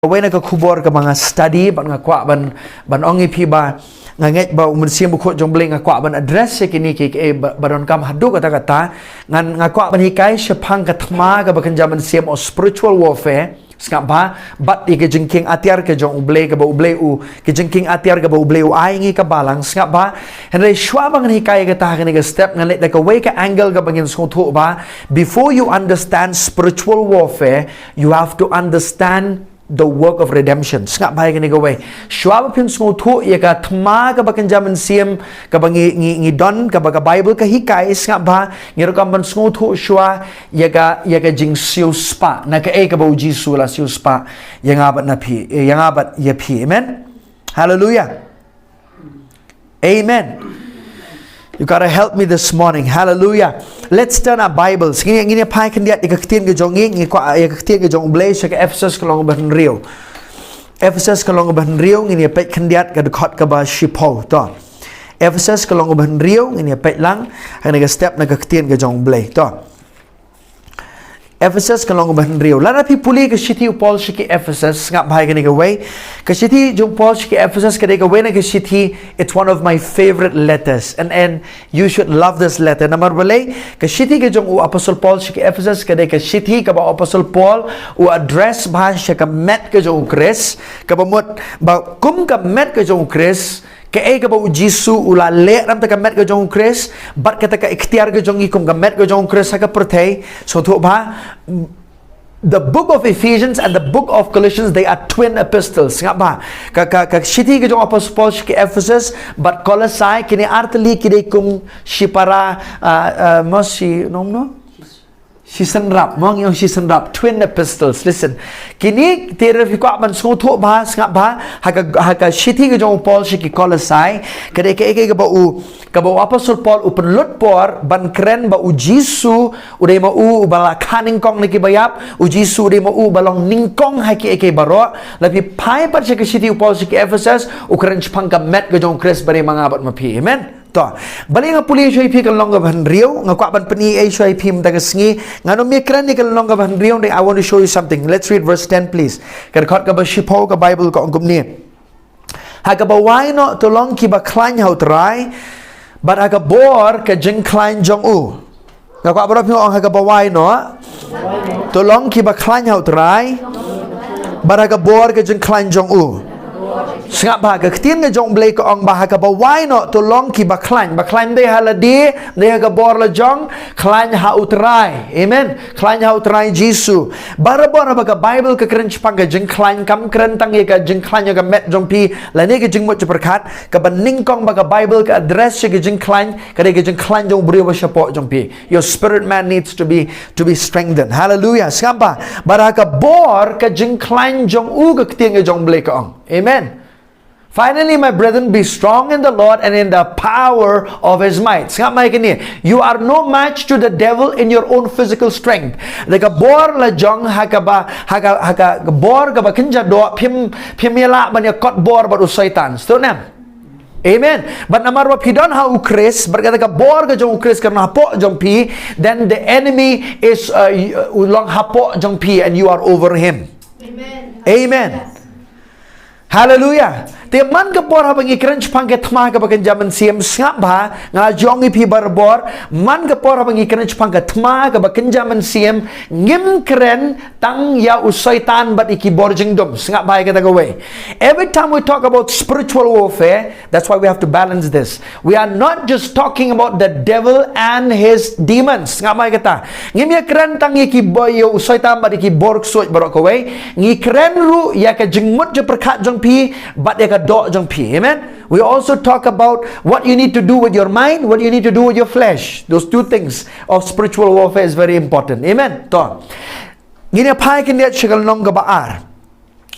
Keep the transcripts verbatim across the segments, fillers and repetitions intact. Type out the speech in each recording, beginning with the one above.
Kawei na ka khubor kaba nga study, bad nga kwah ban, ban ong ïa phi ba, nga ngeit ba u Mynsiem Bakhuid jong U Blei, nga kwah ban address ïa kine ki, ki, eh, ba, ba donkam haduh katta katta. Ngan, nga kwah ban hikai shaphang ka thma kaba kynja mynsiem, o spiritual warfare. Sngap bha, bad ïa ka jingkieng atiar ka jong U Blei, kaba U Blei u, ka jingkieng atiar kaba U Blei u ai ngi ka balang, sngap bha. Hynrei shuwa ba ngan hikai ïa kata ha kane ka step, ngan leit da kawei ka angle kaba ngin sngewthuh ba, before you understand spiritual warfare, you have to understand the work of redemption. Sngap bha ïa kane kawei. Shuwa ba phin sngewthuh ïa ka thma kaba kynja mynsiem, kaba ngi, ngi, ngi don, kaba ka Bible ka hikai, sngap bha, ngi rukom ban sngewthuh shuwa ïa ka, ïa ka jingsiewspah. Na kaei kaba u Jisu u la siewspah ïa nga bad na phi, eh, ïa nga bad ïa phi. Amen. Hallelujah. Amen. You gotta help me this morning. Hallelujah. Let's turn our Bibles. Ngin, ngin ïa phai khyndiat ïa ka ktien ka jong ngi, ngi kwah ïa ka ktien ka jong U Blei sha ka Ephesus ka lynnong ba hynriew. Ephesus ka lynnong ba hynriew, ngin ïa peit khyndiat ka dkhot kaba shiphew. To. Ephesus ka lynnong ba hynriew, ngin ïa peit lang, ha kane ka step na ka ktien ka jong U Blei. To. Ephesus ka lynnong ba hynriew. Lada phi pule ka shithi u Paul sha ki Ephesus, sngap bha ïa kane kawei. Ka shithi jong u Paul sha ki Ephesus ka dei kawei na ka shithi, it's one of my favorite letters. And, and you should love this letter. Namar balei, ka shithi ka jong u Apostle Paul sha ki Ephesus ka dei ka shithi kaba u Apostle Paul u address bha sha ka met ka jong u Khrist, kaba mut ba kum ka met ka jong u Khrist, kaei kaba u Jisu u la leh na ka bynta ka met ka jong u Khrist, bad kata ka iktiar ka jong ngi kum ka met ka jong u Khrist ha ka pyrthei. Sngewthuh bha, the book of Ephesians and the book of Colossians, they are twin epistles. Sngap bha, ka, ka, ka shithi ka jong u Apostle Paul sha ki Ephesus bad Kolosai, kine artylli ki dei kum shipara, ah, ah, mo shi, nom no? Shisynrap, mo ngi ong shisynrap, twin epistles. Listen. Kine te ruh phi kwah ban sngewthuh bha, sngap bha, ha ka, ha ka shithi ka jong u Paul sha ki Kolosai, ka dei kaei kaei kaba u, kaba u Apostle Paul u pynlut por ban kren ba u Jisu u dei ma u uba la kha nyngkong na ki baïap, u Jisu u dei ma u uba long nyngkong ha kiei kiei baroh. Lada phi phai pat sha ka shithi u Paul sha ki Ephesus, u kren shaphang ka met ka jong u Khrist ba dei ma nga bad ma phi. Amen. To, balei nga pule shuwa ïa phi ka lynnong kaba hynriew, nga kwah ban pyni ei shuwa ïa phi mynta ka sngi, ngan ym ïa kren ïa ka lynnong kaba hynriew, hynrei I want to show you something. Let's read verse ten, please. Ka dkhot kaba shiphew ka Bible ka ong kumne. Ha kaba wai noh to long kiba khlaiñ ha u Trai, bad ha ka bor ka jingkhlaiñ jong u. Nga kwah baroh phi ong ha kaba wai noh to long kiba khlaiñ ha u Trai, bad ha ka bor ka jingkhlaiñ jong u. Sngap bha, ka ktien ka jong u Blei ka ong ba ha kaba wai noh to long kiba khlaiñ. Ba khlaiñ ym dei ha lade, ym dei ha ka bor la jong, khlaiñ ha u Trai. Amen. Khlaiñ ha u Trai Jisu. Barabor haba ka Bible ka kren shaphang ka jingkhlaiñ, kam kren tang ïa ka jingkhlaiñ ïa ka met jong phi lane ka jingmut jingpyrkhat. Kaba nyngkong ba ka Bible ka address sha ka jingkhlaiñ, ka dei ka jingkhlaiñ jong u briew ba shapoh jong phi. Your spirit man needs to be, to be strengthened. Hallelujah. Sngap bha. Bad ha ka bor ka jingkhlaiñ jong u, ka ktien ka jong u Blei ka ong. Amen. Finally, my brethren, be strong in the Lord and in the power of his might. Sngap mai kane. You are no match to the devil in your own physical strength. Da ka bor la jong ha kaba, ha ka, ha ka bor kaba kynja doh, phim, phim ïa lah ban ïa kot bor bad u Soitan. Sngewthuh ne em? Amen. Bad namar ba phi don ha u Khrist, bad kata ka bor ka jong u Khrist ka don hapoh jong phi, then the enemy is, uh, y-, uh, u long hapoh jong phi and you are over him. Amen. Amen. Yes. Hallelujah. Te man ka por haba ngi kren shaphang ka thma kaba kynja mynsiem, sngap bha, nga la ju ong ïa phi barabor, man ka por haba ngi kren shaphang ka thma kaba kynja mynsiem, ngim kren tang ïa u Soitan bad ïa ki bor jingdum. Sngap bha ïa kata kawei. Every time we talk about spiritual warfare, that's why we have to balance this. We are not just talking about the devil and his demons. Sngap mai kata. Ngim ïa kren tang ïa ki bor, ïa u Soitan bad ïa ki bor ksuid baroh kawei. Ngi kren ruh ïa ka jingmut jingpyrkhat jong phi bad ïa ka doh jong phi. Amen. We also talk about what you need to do with your mind, what you need to do with your flesh. Those two things of spiritual warfare is very important. Amen. To. Ngin ïa phai khyndiat sha ka lynnong kaba ar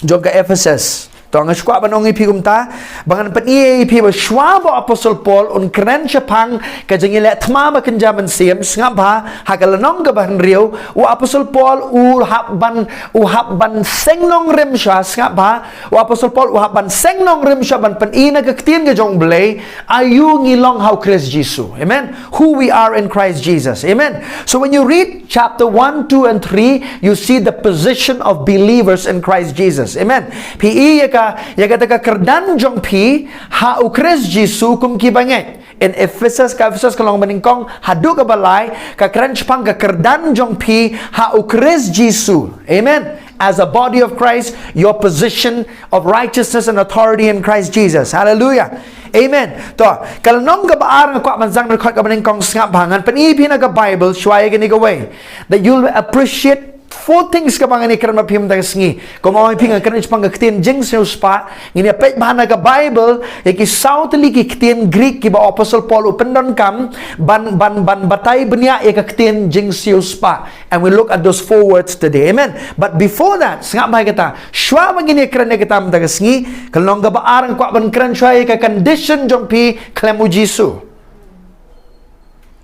jong ka Ephesus. To nga shu kwah ban ong ïa phi kumta, ba ngan pyni ïa phi ba shwa ba u Apostol Paul un kren shaphang ka jingïaleh thma ba kynja mynsiem, sngap bha, ha ka lynnong kaba hynriew, u Apostol Paul u hap ban, u hap ban seng nongrim shwa, sngap bha, u Apostol Paul u hap ban seng nongrim shwa ban pyni na ka ktien ka jong U Blei, aïu ngi long ha u Khrist Jisu. Amen. Who we are in Christ Jesus. Amen. So when you read chapter one, two, and three, you see the position of believers in Christ Jesus. Amen. Phi i ïa ka, ïa kata ka kyrdan jong phi ha u Khrist Jisu kum ki bangeit. In Ephesus, ka Ephesus ka lynnong banyngkong haduh kaba lai, ka kren shaphang ka kyrdan jong phi ha u Khrist Jisu. Amen. As a body of Christ, your position of righteousness and authority in Christ Jesus. Hallelujah. Amen. To, ka lynnong kaba ar nga kwah ban zang na dkhot kaba nyngkong, sngap bha, ngan pyni phi na ka Bible shwa ïa kane kawei, that you'll appreciate four things kaba ngan ïakren bad phi mynta ka sngi. Kumba ong ïa phi, ngan kren shaphang ka ktien jingsngewspah. Ngin ïa peit bha na ka Bible ïa ki saw tylli ki ktien Greek kiba u Apostol Paul u pyndonkam ban, ban, ban batai bniah ïa ka ktien jingsngewspah. And we look at those four words today. Amen. But before that, sngap bha ïa kata, shwa ba ngin ïakren ïa kata mynta ka sngi, ka lynnong kaba ar nga kwah ban kren shwa ïa ka condition jong phi khlem u Jisu.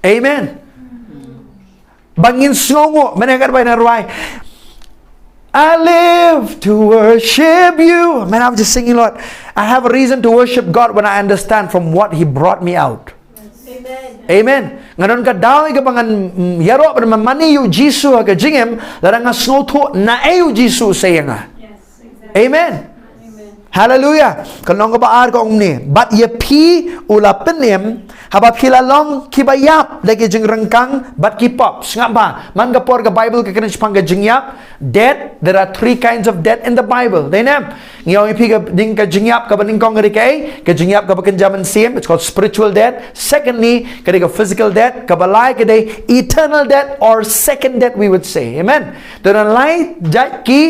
Amen. Ba ngin sngewnguh, mynta kat bai na rwai, "I live to worship you." Man, I'm just singing, Lord. I have a reason to worship God when I understand from what He brought me out. Amen. Amen. Nga don ka daw ïa kaba ngan, mm, ïaroh bad mane ïa u Jisu ha ka jingim, lada nga sngewthuh naei u Jisu u sa ïa nga. Yes, exactly. Amen. Amen. Hallelujah. Ka lynnong kaba ar ka ong kumne. Bad ïa phi u la pynim, haba phi la long kiba ïap da ki jingryngkang bad ki pop. Sngap bha. Man ka por ka Bible ka kren shaphang ka jingïap. Death, there are three kinds of death in the Bible. Dei ne em? Ngi ong ïa phi ka dei ka jingïap kaba nyngkong ka dei kaei, ka jingïap kaba kynja mynsiem, it's called spiritual death. Secondly, ka dei ka physical death, kaba lai ka dei eternal death or second death, we would say. Amen. Te don lai jait ki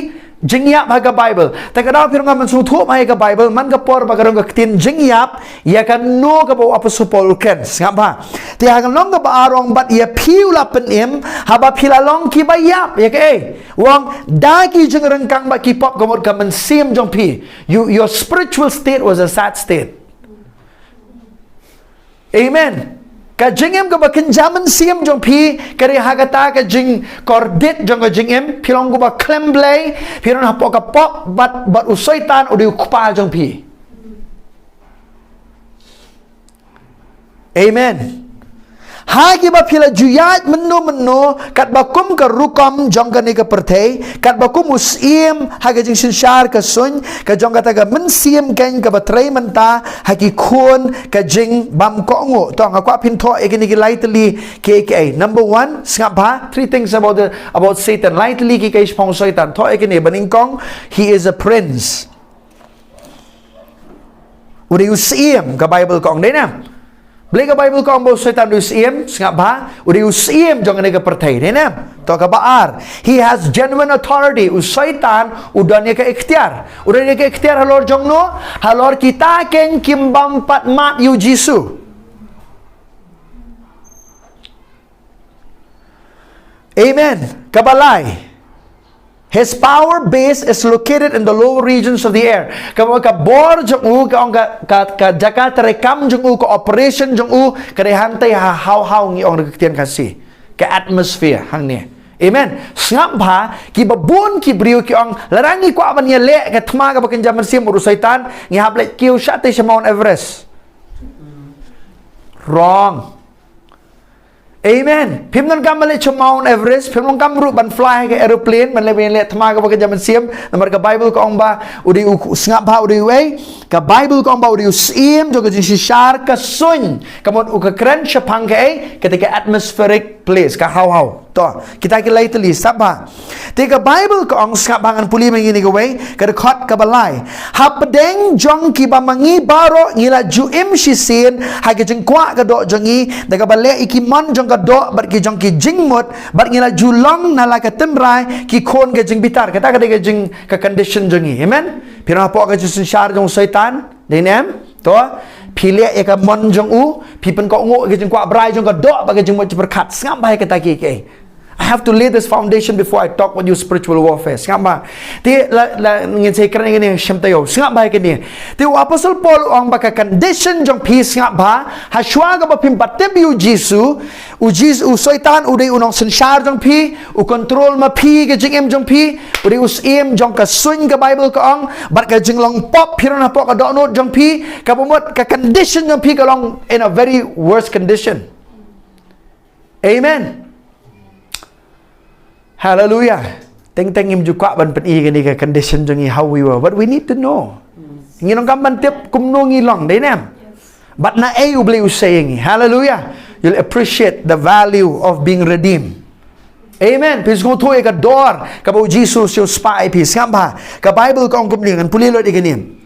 jingïap ha ka Bible. Te ka daw phi ruh ngam sngewthuh bha ïa ka Bible, man ka por ba ka don ka ktien jingïap, ïa kano kaba u Apostol Paul u kren. Sngap bha. Te ha ka lynnong kaba ar u ong bad ïa phi u la pynim, haba phi la long kiba ïap, ïa kaei? U ong da ki jingryngkang bad ki pop, ka mut ka mynsiem jong phi. You, your spiritual state was a sad state. Amen. Ka jingim kaba kynja mynsiem jong phi, ka dei ha kata ka jingkordit jong ka jingim, phi long kumba khlem Blei, phi don hapoh ka pop, bad, bad u Soitan u dei u kpa jong phi. Amen. Ha kiba phi la ju ïaid mynno mynno, katba kum ka rukom jong kane ka pyrthei, katba kum u syiem ha ka jingsynshar ka suiñ, ka jong kata ka mynsiem keiñ kaba trei mynta ha ki khun ka jingbymkohnguh. To nga kwah phin thoh ïa kine ki lai tylli kiei kiei. Number one, sngap bha, three things about the, about Satan. Lai tylli kiei kiei shaphang u Soitan. Thoh ïa kine, ba nyngkong, he is a prince. U dei u syiem, ka Bible ka ong, dei ne em? Balei ka Bible ka ong ba u Soitan u dei u syiem? Sngap bha, u dei u syiem jong kane ka pyrthei, dei ne em? To kaba ar, he has genuine authority. U Soitan u don ïa ka iktiar. U don ïa ka iktiar halor jong no? Halor kita keiñ kim bym pat mad ïa u Jisu. Amen. Kaba lai. His power base is located in the lower regions of the air. Kaba, ka bor jong u, ka ong ka, ka, ka jaka treikam jong u, ka operation jong u, ka dei hangtei ha haw haw, ngi ong da ka ktien Khasi. Ka atmosphere hangne. Amen. Sngap bha, kiba bun ki briew ki ong, lada ngi kwah ban ïaleh ka thma kaba kynja mynsiem bad u Soitan, ngi hap leit kiew shatei sha Mount Everest. Wrong. Amen. Phim donkam ban leit sha Mount Everest, phim donkam ruh ban fly ka aeroplane, ban leit, ban leit thma kaba kynja mynsiem, namar ka Bible ka ong ba u dei u, sngap bha, u dei uei? Ka Bible ka ong ba u dei u syiem jong ka jingsynshar ka suiñ. Ka mut u ka kren shaphang kaei? Kata ka atmospheric place, ka haw haw. To, kita ki lai tylli, sngap bha. Te ka Bible ka ong, sngap bha, ngan pule ma ngi kane kawei, ka dkhot kaba lai. Hapdeng jong kiba ma ngi baroh ngi la ju im shisien ha ki jingkwah ka doh jong ngi, da kaba leh ïa ki mon jong ka doh bad ki jong ki jingmut, bad ngi la ju long na la ka tynrai ki khun ka jingbitar. Kata ka dei ka jing, ka condition jong ngi. Amen. Phi nang hapoh ka jingsynshar jong u Soitan, dei ne em? To, phi leh ïa ka mon jong u, phi pynkohnguh ïa ka jingkwah brai jong ka doh bad ka jingmut jingpyrkhat. Sngap bha ïa kata kiei kiei. I have to lay this foundation before I talk with you spiritual warfare. Sngap bha. Te la, la ngin sa kren ïa kane shim taïew. Sngap bha ïa kane. Te u Apostle Paul u ong ba ka condition jong phi, sngap bha, ha shuwa kaba phim pat tip ïa u Jisu, u Jisu, u Soitan u dei u nongsynshar jong phi, u control ma phi ka jingim jong phi, u dei u syiem jong ka suiñ, ka Bible ka ong, bad ka jinglong pop phi rung hapoh ka dohnud jong phi, kaba mut ka condition jong phi ka long in a very worse condition. Amen. Hallelujah. Teng teng ngim ju kwah ban pyni kane ka condition jong ngi, how we were. But we need to know. Ngi donkam ban tip kumno ngi long, dei ne em? Bad naei U Blei u sa ïa ngi. Hallelujah. You'll appreciate the value of being redeemed. Amen. Phi sngewthuh ïa ka dor kaba u Jisu u siewspah ïa phi. Sngap bha. Ka Bible ka ong kumne, ngan pule lut ïa kane.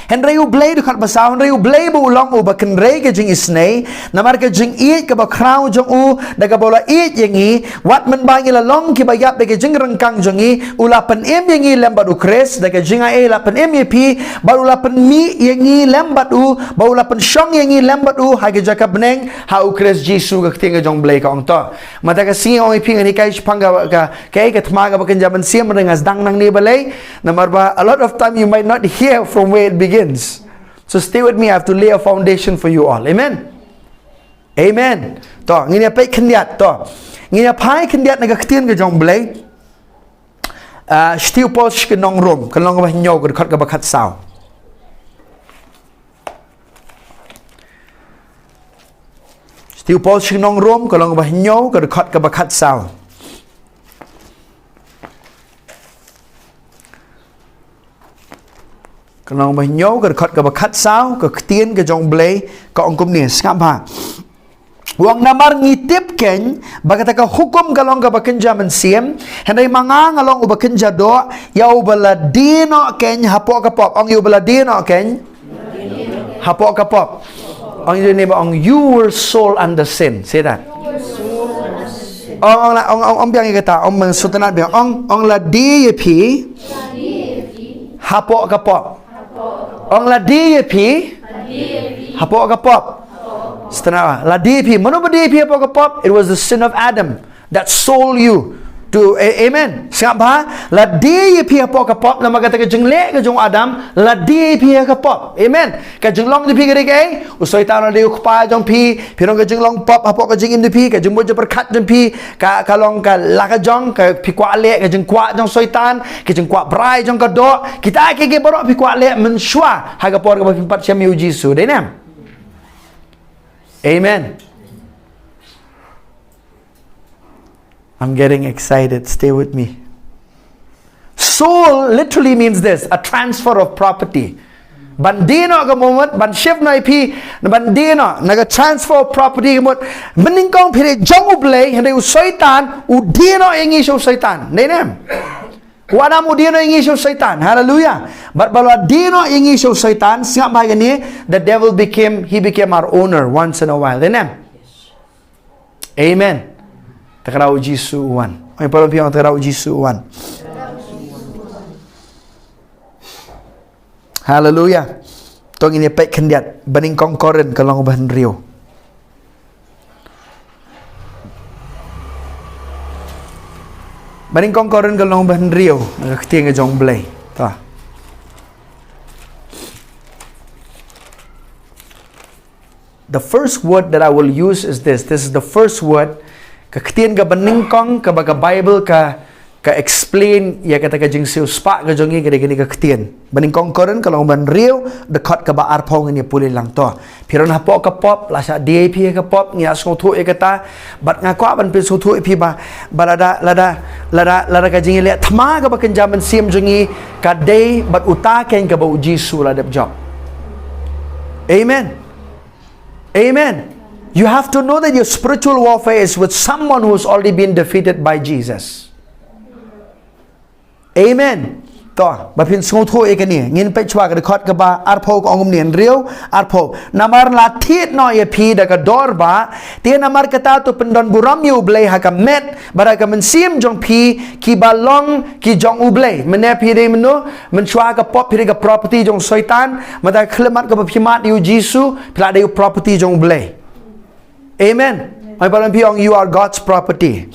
Hynrei U Blei, dkhot ba saw, hynrei U Blei ba u long uba kynrei ka jingisynei, namar ka jingïeit kaba khraw jong u, da kaba u la ïeit ïa ngi, wat mynba ngi la long kiba ïap da ka jingryngkang jong ngi, u la pynim ïa ngi lem bad U Khrist, da ka jingai ei la pynim ïa phi, bad u la pynmih ïa ngi lem bad u, bad u la pynshong ïa ngi lem bad u ha ka jaka bneng, ha U Khrist Jisu, ka ktien ka jong U Blei ka ong to. Mynta ka sngi ong ïa phi ngan hikai shaphang ka, ka, kaei ka thma kaba kynja mynsiem, hynrei nga sdang nangne balei, namar ba a lot of time you might not hear from where it begins. So stay with me, I have to lay a foundation for you all. Amen. Amen. To, ngin ïa peit khyndiat, to. Ngin ïa phai khyndiat na ka ktien ka jong U Blei. Ah, shithi u Paul sha ki nong Rom, ka lynnong kaba hynñiew, ka dkhot kaba khatsaw. Shithi u Paul sha ki nong Rom, ka lynnong kaba hynñiew, ka dkhot kaba khatsaw. Ka lynnong ba hynñiew, ka dkhot kaba khatsaw, ka ktien ka jong U Blei ka ong kumne, sngap bha. U ong namar ngi tip keiñ ba kata ka hukum ka long kaba kynja mynsiem, hynrei ma nga nga long uba kynja doh, ïa uba la die noh keiñ hapoh ka pop. Ong ïa uba la die noh keiñ hapoh ka pop. Ong ïa u neighbor, ong, you were sold under sin. Say that. Ong, ong la, ong, ong, ong biang ïa kata, ong, mynshuwa tynnad biang. Ong, ong la die ïa phi hapoh ka pop. Ong la die ïa phi hapoh ka pop. Sngewtynnad, la die ïa phi. Mano ba die ïa phi hapoh ka pop? It was the sin of Adam that sold you to, a-, amen. Sngap bha, la die ïa phi hapoh ka pop, namar kata ka jingleh ka jong u Adam, la die ïa phi ha ka pop. Amen. Ka jinglong jong phi ka dei kaei? U Soitan u dei u kpa jong phi, phi rung ka jinglong pop hapoh ka jingim jong phi, ka jingmut jingpyrkhat jong phi, ka, ka long ka la ka jong, ka phi kwah leh, ka jingkwah jong Soitan, ka jingkwah brai jong ka doh, kita kiei kiei baroh phi kwah leh mynshuwa, ha ka por kaba phim pat shem ïa u Jisu. Dei ne em? Amen. I'm getting excited. Stay with me. Sold literally means this, a transfer of property. Ban die noh ka mut, ban shift noh ïa phi, ban die noh, na ka transfer of property ka mut. Banyngkong phi dei jong U Blei, hynrei u Soitan u die noh ïa ngi sha u Soitan. Dei ne em? U Adam u die noh ïa ngi sha u Soitan. Hallelujah. Bad ba la die noh ïa ngi sha u Soitan, sngap bha ïa kane, the devil became, he became our owner once in a while. Dei ne em? Amen. Te kynrad u Jisu u wan. Ong ïa para phi, ong, te kynrad u Jisu u wan. Haleluya. To ngin ïa peit khyndiat, Banyngkong Korinth ka lynnong ba hynriew. Banyngkong Korinth ka lynnong ba hynriew, na ka ktien ka jong U Blei. To. The first word that I will use is this. This is the first word. Ka ktien kaba nyngkong kaba ka Bible ka, ka explain ïa kata ka jingsiewspah ka jong ngi, ka dei kane ka ktien. Banyngkong Korinth ka lynnong ba hynriew, dkhot kaba arphew, ngin ïa pule lang to. Phi rung hapoh ka pop, la shah die phi ha ka pop, ngi ïa sngewthuh ïa kata. Bad nga kwah ban pynsngewthuh ïa phi ba, ba lada, lada, lada, lada ka jingïaleh thma kaba kynja mynsiem jong ngi ka dei bad uta keiñ kaba U Jisu u la dep jop. Amen. Amen. You have to know that your spiritual warfare is with someone who's already been defeated by Jesus. Amen. To, ba phin sngewthuh ïa kane, ngin peit shuwa ka dkhot kaba arphew, ka ong kumne, hynriew, arphew. Namar la thied noh ïa phi da ka dor bah, te namar kata to pyndonburom ïa U Blei ha ka met bad ha ka mynsiem jong phi, kiba long ki jong U Blei. Mynne phi dei mynno? Mynshuwa ka pop phi dei ka property jong Soitan, mynta ka khyllipmat kaba phi mad ïa U Jisu, phi la dei ka property jong U Blei. Amen. Ong ïa para phi, ong, you are God's property.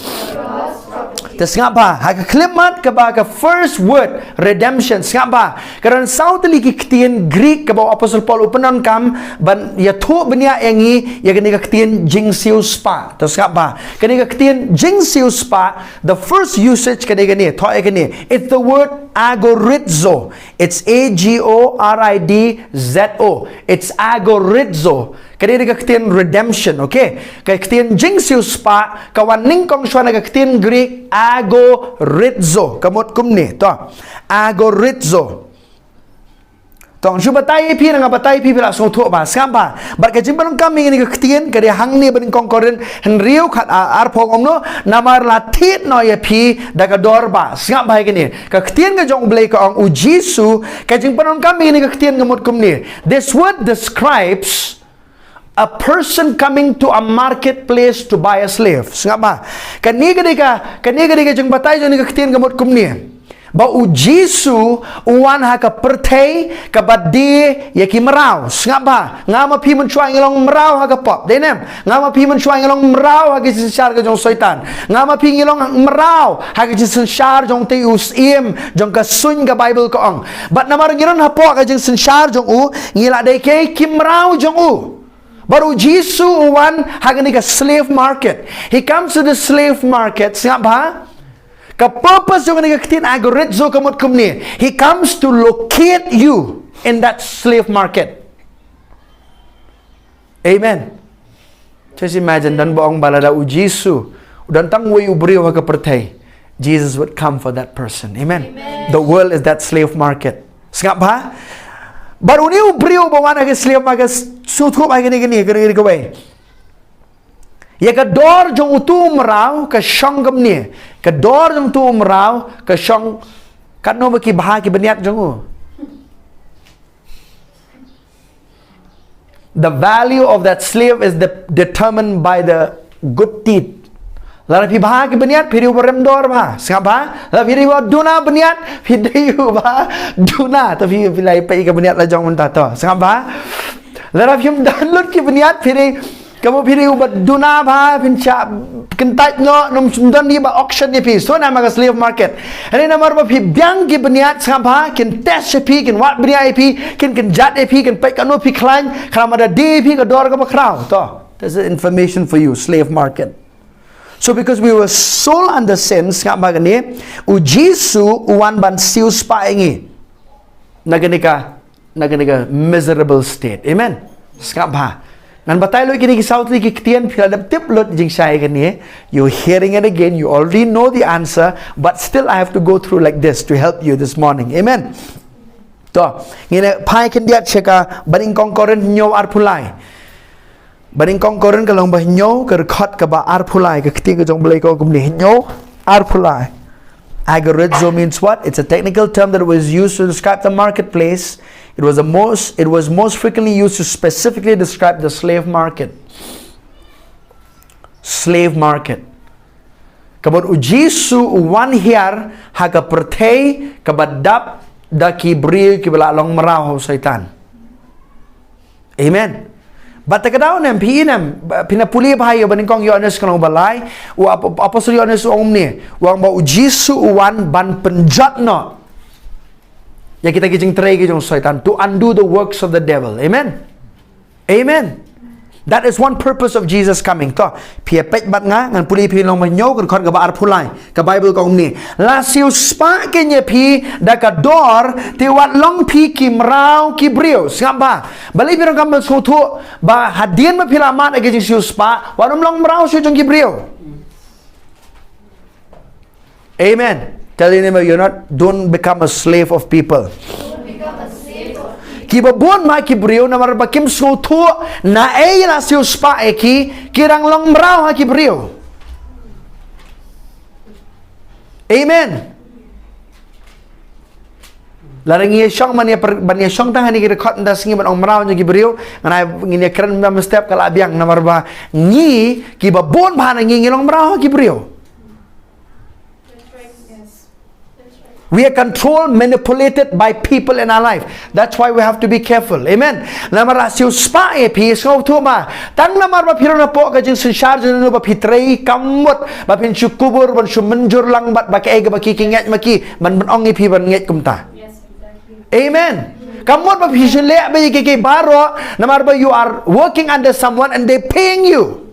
Te sngap bha, ha ka khyllipmat kaba ka first word, redemption. Sngap bha, ka don saw tylli ki ktien Greek kaba u Apostol Paul u pyndonkam ban ïathuh bniah ïa ngi ïa kane ka ktien jingsiewspah. Te sngap bha, kane ka ktien jingsiewspah, the first usage kane kane, thoh ïa kane. It's the word agorizo. It's A G O R I D Z O. It's agorizo. Kane ka ktien redemption, okay? Ka ktien jingsiewspah ka wan nyngkong shuwa na ka ktien Greek agorizo. Ka mut kumne, to. Agorizo. To, shu batai ïa phi, nga batai ïa phi, phi lah sngewthuh bha, sngap bha. Bad ka jingpyndonkam ïa kane ka ktien ka dei hangne ba nyngkong Korinth hynriew khat, a, arphew, ong kumno, namar la thied noh ïa phi da ka dor bah. Sngap bha ïa kane. Ka ktien ka jong U Blei ka ong, U Jisu, ka jingpyndonkam ïa kane ka ktien ka mut kumne. This word describes a person coming to a marketplace to buy a slave. Sngap bha. Kane ka dei ka, kane ka dei ka jingbatai jong kane ka ktien ka mut kumne. Ba U Jisu u wan ha ka pyrthei kaba die ïa ki mraw. Sngap bha. Nga ma phi mynshuwa ngi long mraw ha ka pop. Dei ne em? Nga ma phi mynshuwa ngi long mraw ha ka jingsynshar ka jong Soitan. Nga ma phi ngi long mraw ha ka jingsynshar jong te u syiem, jong ka suiñ, ka Bible ka ong. Bad namar ngi don hapoh ka jingsynshar jong u, ngi la dei ki, ki mraw jong u. Bad U Jisu u wan ha kane ka slave market. He comes to the slave market, sngap bha. Ka purpose jong kane ka ktien agorizo ka mut kumne. He comes to locate you in that slave market. Amen. Just imagine, don ba ong ba lada U Jisu u don tang uwei u briew ha ka pyrthei, Jesus would come for that person. Amen. Amen. The world is that slave market. Sngap bha? Bad une u briew ba wan ha ka slave market, sngewthuh bha kane, kane, kane, kane kawei. Ïa ka dor jong utu u mraw ka shong kumne. Ka dor jong utu u mraw ka shong katno ba ki bha ki bniat jong u. The value of that slave is de-, determined by the good teeth. Lada phi bha ki bniat, phi dei uba rem dor bha. Sngap bha? Lada phi dei uba duna bniat, phi dei uba duna. To phi, phi la ïa peit ka bniat la jong mynta to. Sngap bha? Lada phim don lut ki bniat, phi dei, ka mut phi dei uba duna bha, phin shah kyntait noh, nym don dei ba auction ïa phi. So namar ka slave market. Hynrei namar ba phi biang ki bniat, sngap bha, kin test ïa phi, kin wad bniah ïa phi, kin kynjat ïa phi, kin peit katno phi khlaiñ, khnang ba da die ïa phi ka dor kaba khraw. To. That's the information for you, slave market. So because we were sold under sin, sngap bha kane, U Jisu u wan ban siewspah ïa ngi na kane ka, na kane ka miserable state. Amen. Sngap bha. Ngan batai lut kine ki saw tylli ki ktien, phi la dep tip lut jingshai kane. You're hearing it again. You already know the answer, but still I have to go through like this to help you this morning. Amen. To, ngin ïa phai khyndiat sha ka Banyngkong Korinth hynñiew arphew lai. Banyngkong Korinth ka lynnong ba hynñiew, ka dkhot kaba arphew lai, ka ktien ka jong U Blei ka ong kumne, hynñiew arphew lai. Agorizo means what? It's a technical term that was used to describe the marketplace. It was the most, it was most frequently used to specifically describe the slave market. Slave market. Ka mut U Jisu u wan hiar ha ka pyrthei kaba dap da ki briew kiba la long mraw ha u Soitan. Amen. Bad te ka daw ne em, phi i ne em, ba, phin ïa pule bha ïa Banyngkong Ïoannis ka lynnong ba lai, u ap-, ap-, apostol Ïoannis u ong kumne, u ong ba U Jisu u wan ban pynjot noh ïa kita ki jingtrei ki jong u Soitan, to undo the works of the devil. Amen. Amen. That is one purpose of Jesus coming. To, phi ïa peit bad nga, ngan pule ïa phi lynnong ba hynñiew, ka dkhot kaba arphew lai. Ka Bible ka ong kumne. La siewspah kein ïa phi da ka dor, te wat long phi ki mraw ki briew. Sngap bha. Balei phi donkam ban sngewthuh ba hadien ba phi la mad ïa ka jingsiewspah, wat nym long mraw shuh jong ki briew. Amen. Tell your neighbor, you're not, don't become a slave of people. Kiba bun ma ki briew namar ba kim sngewthuh naei la siewspah ïa ki, ki dang long mraw ha ki briew. Amen. Lada ngi ïa shong ban ïa per-, ban ïa shong tang ha kine ki dkhot mynta sngi ban ong mraw jong ki briew, ngan ai ngin ïa kren mynta mynstep ka la biang namar ba ngi kiba bun bha na ngi ngi long mraw ha ki briew. We are controlled, manipulated by people in our life. That's why we have to be careful. Amen. Namar la siewspah ïa phi, sngewthuh ma. Tang namar ba phi don hapoh ka jingsynshar jong no ba phi trei, kam mut ba phin shu kubur, ban shu mynjur lang bad ba kaei kaba ki ki ngeit ma ki, ban ban ong ïa phi ban ngeit kumta. Amen. Kam mut ba phi shu leh ba ïa ki ki baroh, namar ba you are working under someone and they paying you.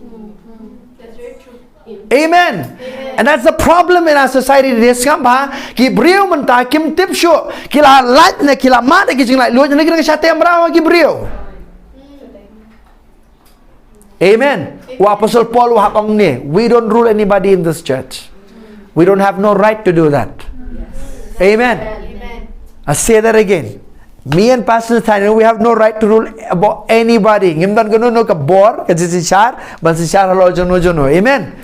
Amen. And that's the problem in our society today. Sngap bha, ki briew mynta kim tip shuh, ki la lait ne ki la mad ki jinglait luid ne ki dang shah teh mraw ki briew. Amen. U Apostle Paul u hap ong ne, we don't rule anybody in this church. We don't have no right to do that. Amen. I say that again. Me and Pastor Nathaniel, we have no right to rule about anybody. Ngim don kano kano ka bor, ka jingsynshar, ban synshar halor jong no jong no. Amen.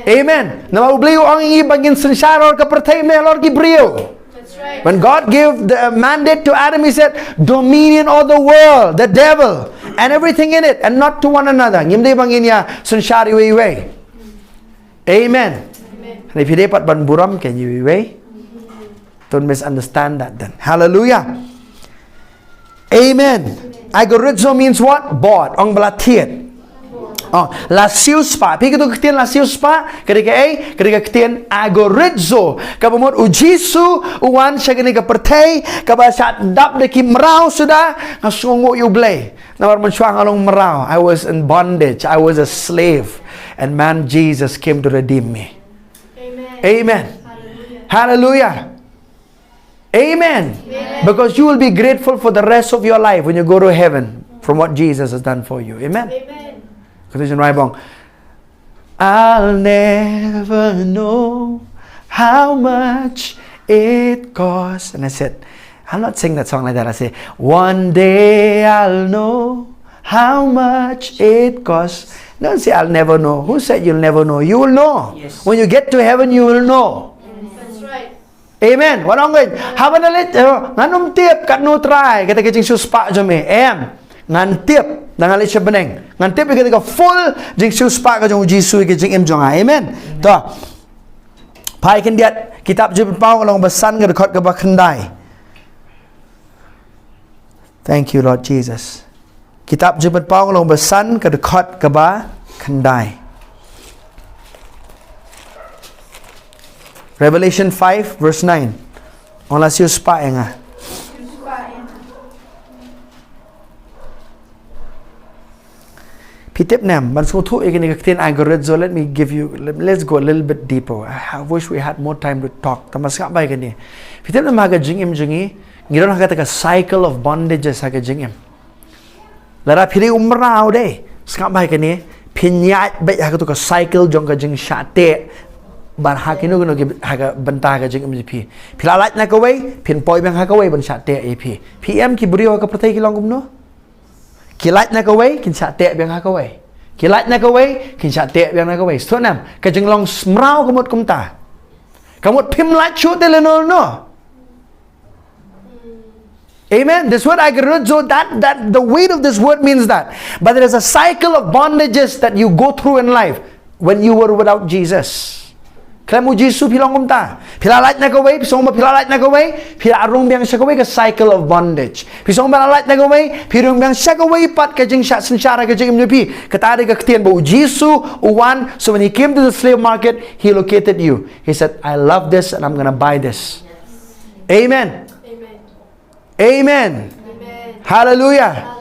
Amen. Namar U Blei u ong ïa ngi ba ngin synshar halor ka pyrthei, ym halor ki briew. When God gave the mandate to Adam, he said, dominion of the world, the devil, and everything in it, and not to one another. Ngim dei ba ngin ïa synshar iwei iwei. Amen. Hynrei phi dei pat ban burom kein iwei iwei. Don't misunderstand that then. Hallelujah. Amen. Agorazo means what? Bought. Ong ba la thied. Oh, la siewspah. Phi kito ka ktien la siewspah, ka dei kaei? Ka dei ka ktien agorazo. Kaba mut U Jisu u wan sha kane ka pyrthei kaba shah dap da ki mraw suda, nga sngewnguh ïa U Blei. Namar mynshuwa nga long mraw. I was in bondage. I was a slave. And man Jesus came to redeem me. Amen. Hallelujah. Amen. Because you will be grateful for the rest of your life when you go to heaven from what Jesus has done for you. Amen. Kata jan rai bong. I'll never know how much it costs. And I said, I'm not singing that song like that. I say, one day I'll know how much it costs. Don't say, I'll never know. Who said you'll never know? You will know. When you get to heaven, you will know. Amen. Wat ong kein, haba nga leit, eh, ngan ym tip katno trai kata ka jingsiewspah jong me. Em. Ngan tip, da nga leit sha bneng. Ngan tip ïa kata ka full jingsiewspah ka jong U Jisu ïa ka jingim jong nga. Amen. To. Phai khyndiat, kitab Jingpynpaw ka lynnong ba san ka dkhot kaba khyndai. Thank you, Lord Jesus. Kitab Jingpynpaw ka lynnong ba san ka dkhot kaba khyndai. Revelation five verse nine. Ong la siewspah ïa nga. Phi tip ne em, ban sngewthuh ïa kane ka ktien agorazo, let me give you, let, let's go a little bit deeper. I, I wish we had more time to talk. Tangba sngap bha ïa kane. Phi tip ne em ha ka jingim jong ngi, ngi don ha kata ka cycle of bondages ha ka jingim. Lada phi dei u mraw de, sngap bha ïa kane, phin ïaid beit ha kata ka cycle jong ka jingshah teh. Ban ha kino kino ki ha ka bynta ka jingim jong phi. Phi la lait na kawei, phin poi biang ha kawei ban shah teh ïa phi. Phi em ki briew ha ka pyrthei ki long kumno? Ki lait na kawei, kin shah teh biang ha kawei. Ki lait na kawei, kin shah teh biang na kawei. Sngewthuh ne em, ka jinglong mraw ka mut kumta. Ka mut phim lait shuh te lano lano. Amen. This word agorazo, that, that, the weight of this word means that. But there is a cycle of bondages that you go through in life when you were without Jesus. Khlem U Jisu phi long kumta. Phi la lait na kawei, phi sngew ba phi la lait na kawei, phi la rung biang sha kawei, ka cycle of bondage. Phi sngew ba la lait na kawei, phi rung biang sha kawei pat, ka jingshah synshar ka jingim jong phi. Kata dei ka ktien ba U Jisu u wan, so when he came to the slave market, he located you. He said, I love this and I'm gonna buy this. Amen. Amen. Hallelujah.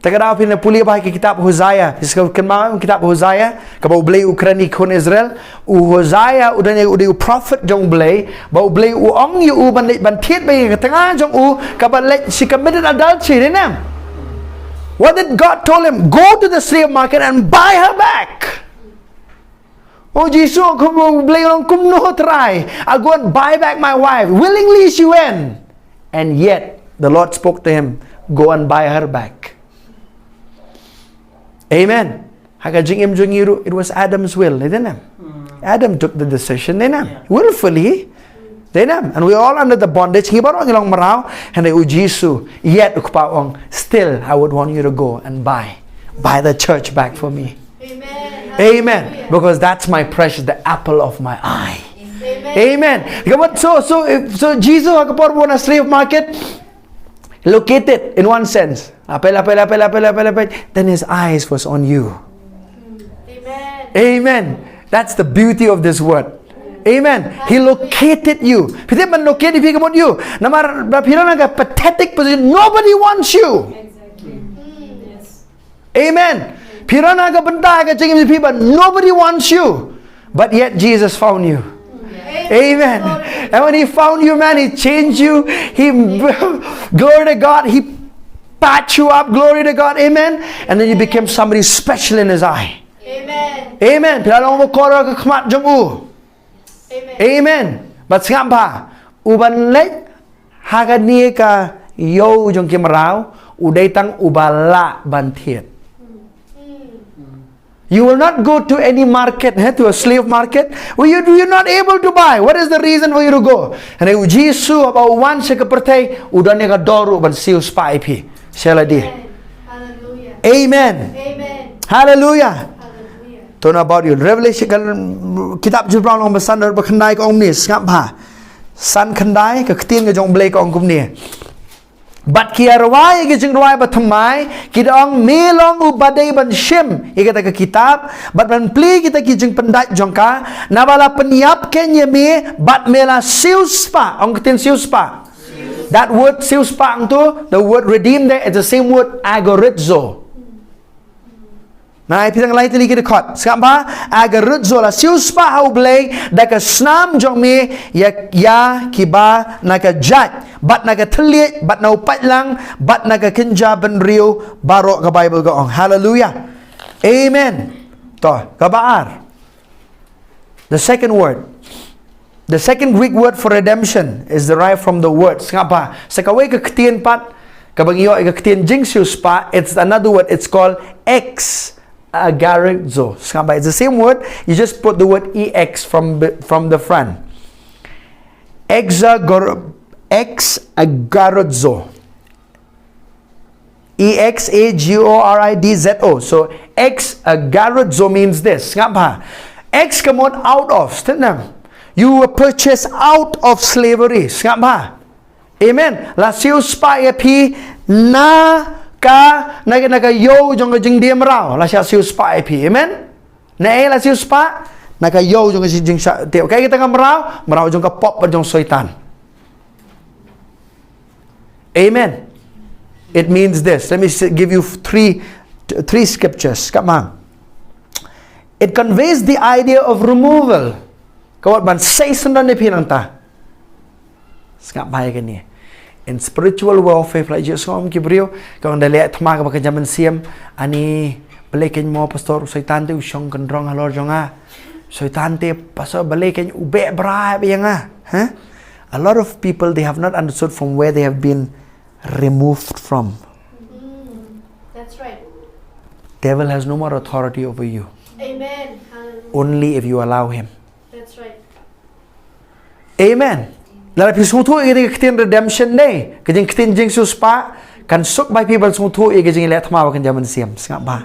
Te ka daw phin pule bha ïa ka kitab Hosea. Phi sa kynmaw ïa ka kitab Hosea, kaba U Blei u kren ïa ki khun Israel. U Hosea u dang u dei u prophet jong U Blei, ba U Blei u ong ïa u ban leit ban thied beit ïa ka tnga jong u kaba leit, she committed adultery, dei ne em? What did God told him? Go to the slave market and buy her back. Oh, Jisu, kum, Blei ong kumno Trai. I'll go and buy back my wife. Willingly she went. And yet, the Lord spoke to him, go and buy her back. Amen. Ha ka jingim jong ngi ruh, it was Adam's will, isn't it? Adam took the decision, isn't it? Willfully. Dei ne em? And we all under the bondage. Ngi baroh ngi long mraw. Hynrei U Jisu, yet U Kpa ong, still I would want you to go and buy, buy the church back for me. Amen. Amen. Because that's my precious, the apple of my eye. Amen. Ka mut, so, so, so Jisu ha ka por ba u na slave market, located in one sense. Apel, apel, apel, apel, apel, apel. Then his eyes was on you. Amen. That's the beauty of this word. Amen. He located you. Phi tip ban locate phi ka mut you. Namar ba phi don ha ka pathetic position. Nobody wants you. Amen. Phi don ha ka bynta ha ka jingim phi, but nobody wants you. But yet Jesus found you. Amen. And when he found you, man, he changed you. He, glory to God, he patched you up. Glory to God. Amen. And then you became somebody special in his eye. Amen. Phi la long bakor ha ka khmat jong u. Amen. Bad sngap bha, u ban leit ha kane ka ïew jong ki mraw, u dei tang uba lah ban thied. You will not go to any market, eh, to a slave market, where you, you're not able to buy. What is the reason for you to go? Hynrei u Jisu haba u wan sha ka pyrthei, u don ïa ka dor ruh ban siew spah ïa phi. Sha lade. Amen. Hallelujah. Don't know about you. Revelation, ka kitab Jingpynlong ba san, dkhot ba khyndai ka ong kumne, sngap bha. San khyndai, ka ktien ka jong U Blei ka ong kumne. Bad ki ïa rwai ïa ki jingrwai ba thymmai ki da ong, me long uba dei ban shim ïa kata ka kitab bad ban plie kita ki jingpyndait jong ka, naba la pynïap keiñ ïa me bad me la siew spah. Ong ka ktien siew spah. That word siew spah hangto, the word redeem there, it's the same word agorazo. Nai phi tang lai tylli ki dkhot. Sngap bha, agorazo, la siew spah ha U Blei da ka snam jong me ïa, ïa kiba na ka jait bad na ka thylliej bad na u paitlang bad na ka kynja bynriew baroh, ka Baibl ka ong. Haleluia. Amen. To, kaba ar. The second word. The second Greek word for redemption is derived from the word. Sngap bha. Sa kawei ka ktien pat, kaba ngi ïoh ïa ka ktien jingsiew spah, it's another word. It's called ex agorazo. Sngap bha. It's the same word. You just put the word E X from the, from the front. Exagor-, ex agorazo. E X A G O R I D Z O. So, ex agorazo means this. Sngap bha. Ex ka mut out of, stet nam. You were purchased out of slavery. Sngap bha. Amen. La siew spah ïa phi na ka, na ka, na ka ïew jong ka jingdie mraw. La sha siew spah ïa phi. Amen. Na ei la siew spah? Na ka ïew jong ka jing, jingshah. Te, okay, kita ka mraw, mraw jong ka pop bad jong Soitan. Amen. It means this. Let me s-, give you three, t-, three scriptures. Come on. It conveys the idea of removal. Ka wat ban sei syndon ïa phi nangta. Sngap bha ïa kane. In spiritual warfare, phi la ju sngew ki briew, ka ong da leh thma kaba kynja mynsiem, ani, balei keiñ mo pastor, u Soitan te u shong kynrong halor jong nga. Soitan te pastor, balei keiñ u beh bra ïa nga. Huh? A lot of people, they have not understood from where they have been removed from. Devil has no more authority over you. Only if you allow him. Amen. Lada phi sngewthuh ïa ka ktien redemption ne, ka jing ktien jingsiew spah, kan suk ba phi ban sngewthuh ïa ka jingleh thma ba kynja mynsiem. Sngap bha.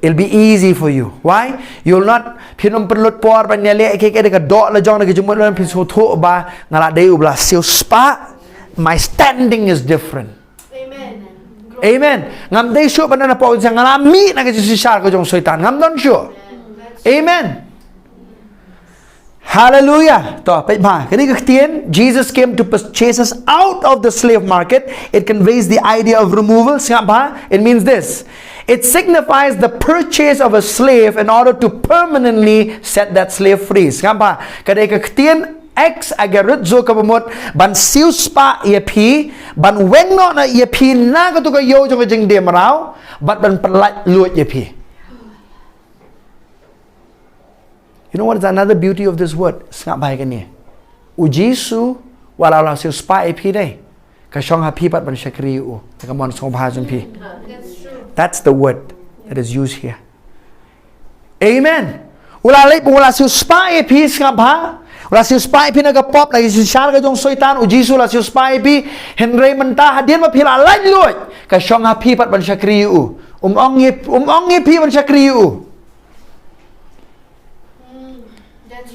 It'll be easy for you. Why? You'll not, phin ym pynlut por ban ïaleh ïa ka, ka doh la jong na ka jingmut, phin sngewthuh ba nga la dei uba la siew spah. My standing is different. Amen. Ngam dei shuh ban na pok, nga la mih na ka jingsynshar ka jong Soitan. Ngam don shuh. Amen. Hallelujah. To, peit bha. Kane ka ktien, Jesus came to purchase us out of the slave market. It conveys the idea of removal. Sngap bha. It means this. It signifies the purchase of a slave in order to permanently set that slave free. Sngap bha. Kane ka ktien, ex agorazo, kaba mut ban siew spah ïa phi, ban weng noh na ïa phi na kato ka ïew jong ka jingdie mraw, bad ban pyllait luid ïa phi. You know what is another beauty of this word? Sngap bha ïa kane. U Jisu, wat la u la siew spah ïa phi dei, ka shong ha phi pat ban shakri ïa u. Ka mon sngewbha jong phi. That's the word that is used here. Amen. U la leit, u la siew spah ïa phi, sngap bha. U la siew spah ïa phi na ka pop, na ka jingsynshar ka jong Soitan, u Jisu u la siew spah ïa phi. Hynrei mynta hadien ba phi la lait luid, ka shong ha phi pat ban shakri ïa u. Um ong ïa, um ong ïa phi ban shakri ïa u.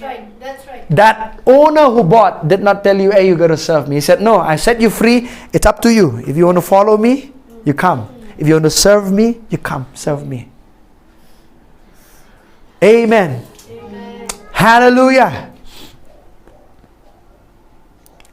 Right. That's right. That owner who bought did not tell you, "Hey, you gotta serve me." He said, "No, I set you free. It's up to you. If you want to follow me, you come. If you want to serve me, you come. Serve me." Amen. Amen. Hallelujah.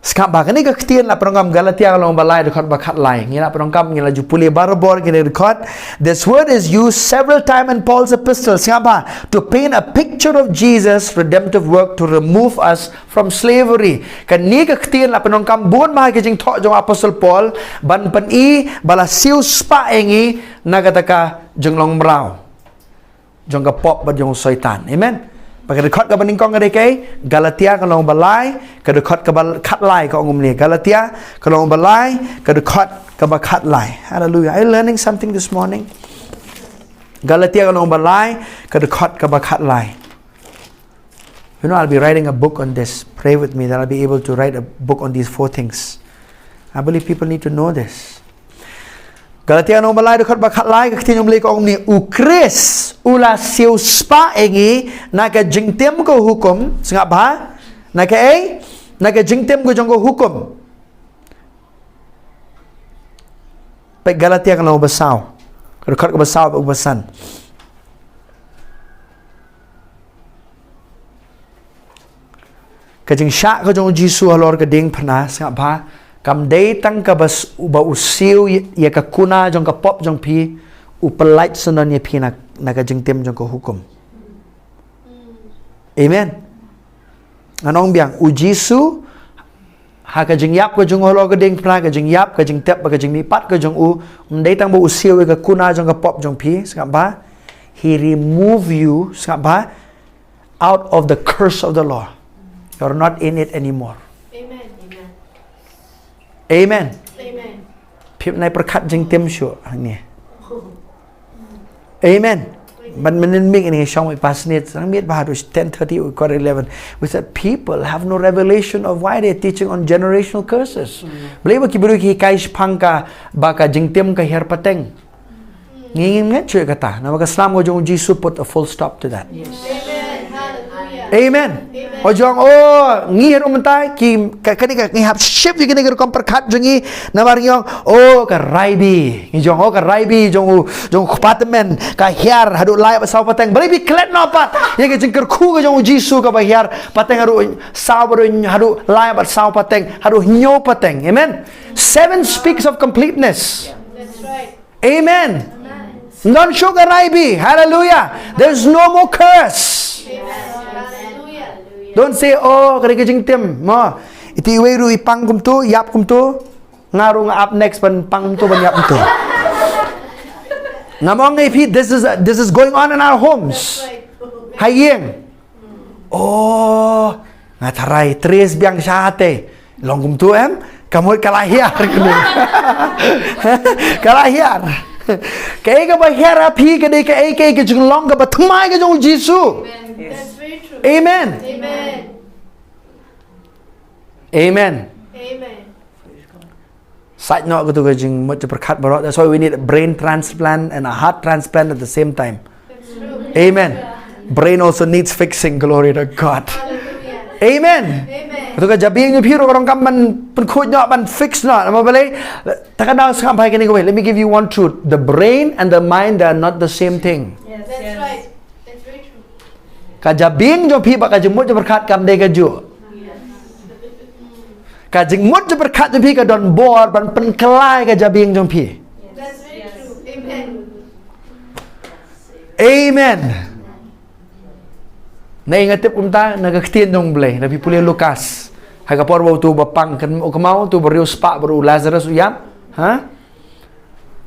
Sngap bha, kane ka ktien la pyndonkam Galatia ka lynnong ba lai dkhot ba khatlai. Ngi la pyndonkam, ngi la ju pule barabor kane ka dkhot. This word is used several times in Paul's epistle. Sngap bha, to paint a picture of Jesus' redemptive work to remove us from slavery. Kane ka ktien la pyndonkam bun bha ha ki jingthoh jong Apostle Paul ban pyni ba la siewspah ïa ngi na kata ka jinglong mraw jong ka pop bad jong u Soitan. Amen. Bad ka dkhot kaba nyngkong ka dei kaei? Galatia ka lynnong ba lai, ka dkhot kaba khatlai ka ong kumne. Galatia ka lynnong ba lai, ka dkhot kaba khatlai. Hallelujah. Are you learning something this morning? Galatia ka lynnong ba lai, ka dkhot kaba khatlai. You know, I'll be writing a book on this. Pray with me that I'll be able to write a book on these four things. I believe people need to know this. Galatia ka lynnong ba lai dkhot ba khatlai, ka ktien jong U Blei ka ong kumne: U Khrist u la siewspah ïa ngi na ka jingtim ka hukum. Sngap bha, na kaei? Na ka jingtim ka jong ka hukum. Peit Galatia ka lynnong ba saw, ka dkhot kaba saw bad kaba san. Ka jingshah ka jong U Jisu halor ka diengphna, sngap bha, kam dei tang kaba s-, ba u siew ïa, ïa ka kuna jong ka pop jong phi, u pyllait syndon ïa phi na, na ka jingtim jong ka hukum. Amen. Ngan ong biang, U Jisu ha ka jingïap ka jong u halor ka diengphna, ka jingïap, ka jingtep bad ka jingmihpat ka jong u, ym dei tang ba u siew ïa ka kuna jong ka pop jong phi, sngap bha, he remove you, sngap bha, out of the curse of the law. You're not in it anymore. Amen. Amen. Amen. Amen. Phi nai pyrkhat jingtim shuh hangne. Amen. Ban mynnin mik ni shong wi pasnit, sang miet bha tu ten thirty, we got eleven. We said people have no revelation of why they're teaching on generational curses. Balei ba ki briew ki hikai shaphang kaba ka jingtim ka hiar pateng? Ngi ngim ngeit shuh ïa kata. Namar ka snam ka jong U Jisu put a full stop to that. Yes. Amen. Hallelujah. Amen. Amen. U ong, oh, ngi haduh mynta ki, ka, kane ka, ngi hap shift ïa kane ka rukom pyrkhat jong ngi, namar ngi ong, oh, ka Raibi. Ngi ong, oh, ka Raibi jong u, jong u kpa tymmen, ka hiar haduh lai bad saw pateng. Balei phi klet noh pat ïa ka jingkyrkhu ka jong U Jisu kaba hiar pateng haduh saw bad haduh lai bad saw pateng, haduh hynñiew pateng. Amen. Seven speaks of completeness. That's right. Amen. Amen. Don shuh ka Raibi. Hallelujah. There's no more curse. Amen. Hallelujah. Don't say, "Oh, ka dei ka jingtim." Mo. Iti iwei ruh i pang kumtu, ïap kumtu. Nga ruh nga ap next ban pang kumtu, ban ïap kumtu. Nga ong ïa phi, this is, this is going on in our homes. That's right. Ha ïing. Oh, nga tharai, trace biang sha te. Long kumtu em, ka mut ka la hiar kane. Ka la hiar. Kaei kaba hiar ha phi ka dei kaei, kaei ka jinglong kaba thymmai ka jong U Jisu. Amen. That's very true. Amen. Amen. Amen. Amen. Sait noh katu ka jingmut jingpyrkhat baroh. That's why we need a brain transplant and a heart transplant at the same time. That's true. Amen. Brain also needs fixing. Glory to God. Hallelujah. Amen. Amen. Katu ka jabieng jong phi ruh ka donkam ban pynkhuid noh, ban fix noh. Namar balei? Te kane sngap bha ïa kane kawei. Let me give you one truth. The brain and the mind, they are not the same thing. Yes. That's right. That's very true. Ka jabieng jong phi bad ka jingmut jingpyrkhat kam dei kajuh. Ka jingmut jingpyrkhat jong phi ka don bor ban pynkylla ïa ka jabieng jong phi. That's very true. Amen. Amen. Nai nga tip kumta na ka ktien jong U Blei, na phi pule Lukas. Ha ka por ba utu ba pang kan u kmau, utu ba riewspah, ba u Lazarus u ïap. Ha?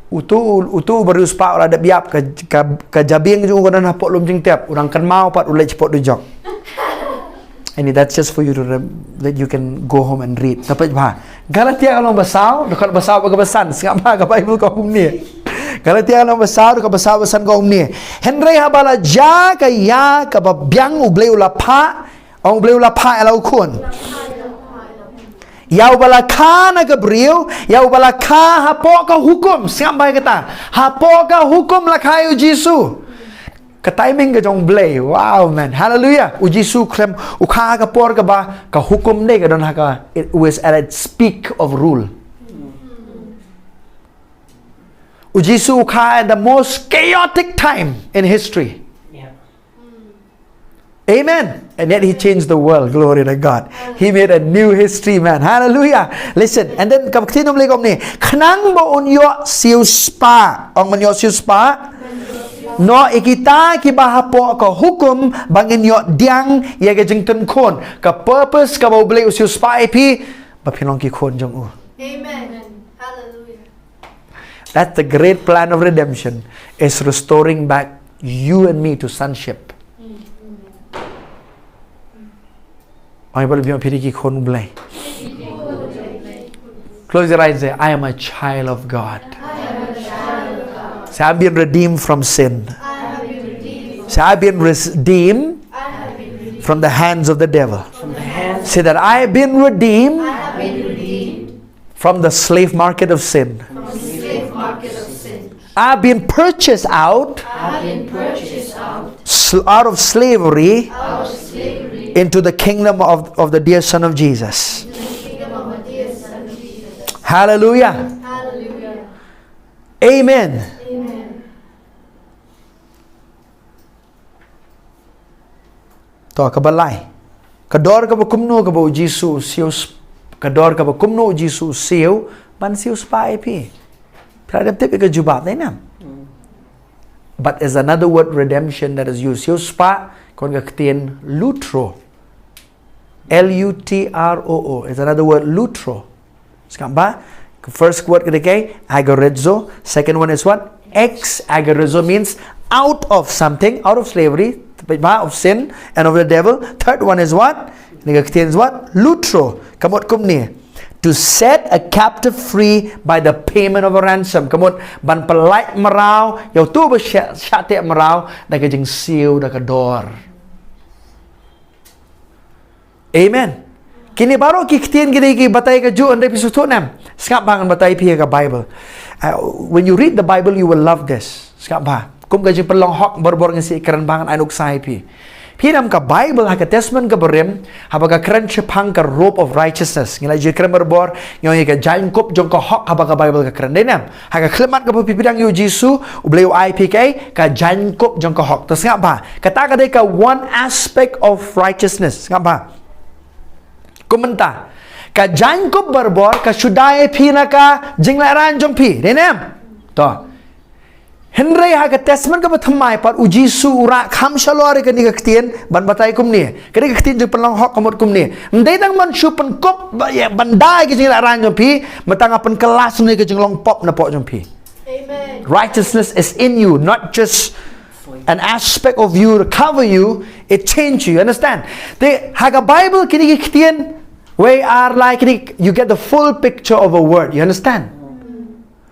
Utu, utu ba riewspah u la dep ïap, ka, ka, ka jabieng jong u ka don hapoh lum jingtep, u dang kynmaw pat u leit shapoh dujok. Ani, that's just for you to rem-, that you can go home and read. Te peit bha. Galatia ka lynnong ba saw, dkhot ba saw bad kaba san, sngap bha ka Baibl ka ong kumne. Galatia ka lynnong ba saw, dkhot ba saw bad san ka ong kumne. Hynrei haba la jia ka ïa kaba biang, U Blei u la phah, ong, U Blei u la phah ïa la u khun. Ïa uba la kha na ka briew, ïa uba la kha hapoh ka hukum. Sngap bha ïa kata. Hapoh ka hukum la kha ïa U Jisu. Ka timing ka jong U Blei. Wow, man. Hallelujah. U Jisu khlem u kha ha ka por kaba ka hukum de ka don ha ka, it was at its peak of rule. U Jisu u kha at the most chaotic time in history. Yeah. Amen. And yet he changed the world. Glory to God. He made a new history, man. Hallelujah. Listen, and then ka ktien U Blei kumne. Khnang ba un ïoh siewspah. Ong ban ïoh siewspah. Noh ïa kita kiba hapoh ka hukum ba ngin ïoh pdiang ïa ka jingtynkhun. Ka purpose kaba U Blei u siewspah ïa phi, ba phin long ki khun jong u. Amen. Hallelujah. That's the great plan of redemption, is restoring back you and me to sonship. Ong ba phi ki khun U Blei. Close your eyes and say, "I am a child of God." Say, "I've been redeemed from sin." Say, "I've been redeemed from the hands of the devil." Say that, "I have been redeemed from the slave market of sin. I've been purchased out, sl- out of slavery into the kingdom of, of the dear Son of Jesus." Hallelujah. Amen. To, kaba lai. Ka dor kaba kumno kaba u Jisu u siew sp-, ka dor kaba kumno u Jisu u siew, ban siewspah ïa phi. Phi la dep tip ïa ka jubab, dei ne em? But is another word redemption that is used. Siewspah, ka wan ka ktien lutro. L U T R O O. Is another word, lutro. Sngap bha, first word ka dei ka agorazo. Second one is what? Exagorazo means out of something, out of slavery, of sin and of the devil. Third one is what? Ka ktien is what? Lutro. Ka mut kumne. To set a captive free by the payment of a ransom. Ka mut ban pyllait mraw ïa uto ba shah, shah teh mraw da ka jingsiew, da ka dor. Amen. Kine baroh ki ktien ki dei ki batai kajuh, hynrei phi sngewthuh ne em? Sngap bha, ngan batai phi ïa ka Bible. Uh, when you read the Bible, you will love this. Sngap bha. Kum ka jingpynlong hok barabor ngi sa ïakren bha, ngan ai nuksa ïa phi. Phi ïohi ne em ka Bible ha ka Testament kaba rim, haba ka kren shaphang ka robe of righteousness. Ngi la ju ïakren barabor, ngi ong ïa ka jaiñkup jong ka hok, haba ka Bible ka kren. Dei ne em? Ha ka khyllipmat kaba phi pdiang ïa u Jisu, U Blei u ai phi ka, ka jaiñkup jong ka hok. To sngap bha. Kata ka dei ka one aspect of righteousness. Sngap bha. Kumta. Ka jaiñkup barabor ka shu da ïa phi na ka jinglehrain jong phi. Dei ne em? To. Hynrei ha ka Testament kaba thymmai pat, u Jisu u rah kham shalor ïa kane ka ktien ban batai kumne. Kane ka ktien jingpynlong hok ka mut kumne. Ym dei tang ban shu pynkup ba-, ïa, ban da ïa ka jinglehrain jong phi, mynta nga pynkylla shuh ïa ka jinglong pop napoh jong phi. Amen. Righteousness is in you, not just an aspect of you to cover you, it changed you. You understand? Te ha ka Bible kine ki ktien, wei ar lai kine, you get the full picture of a word. You understand?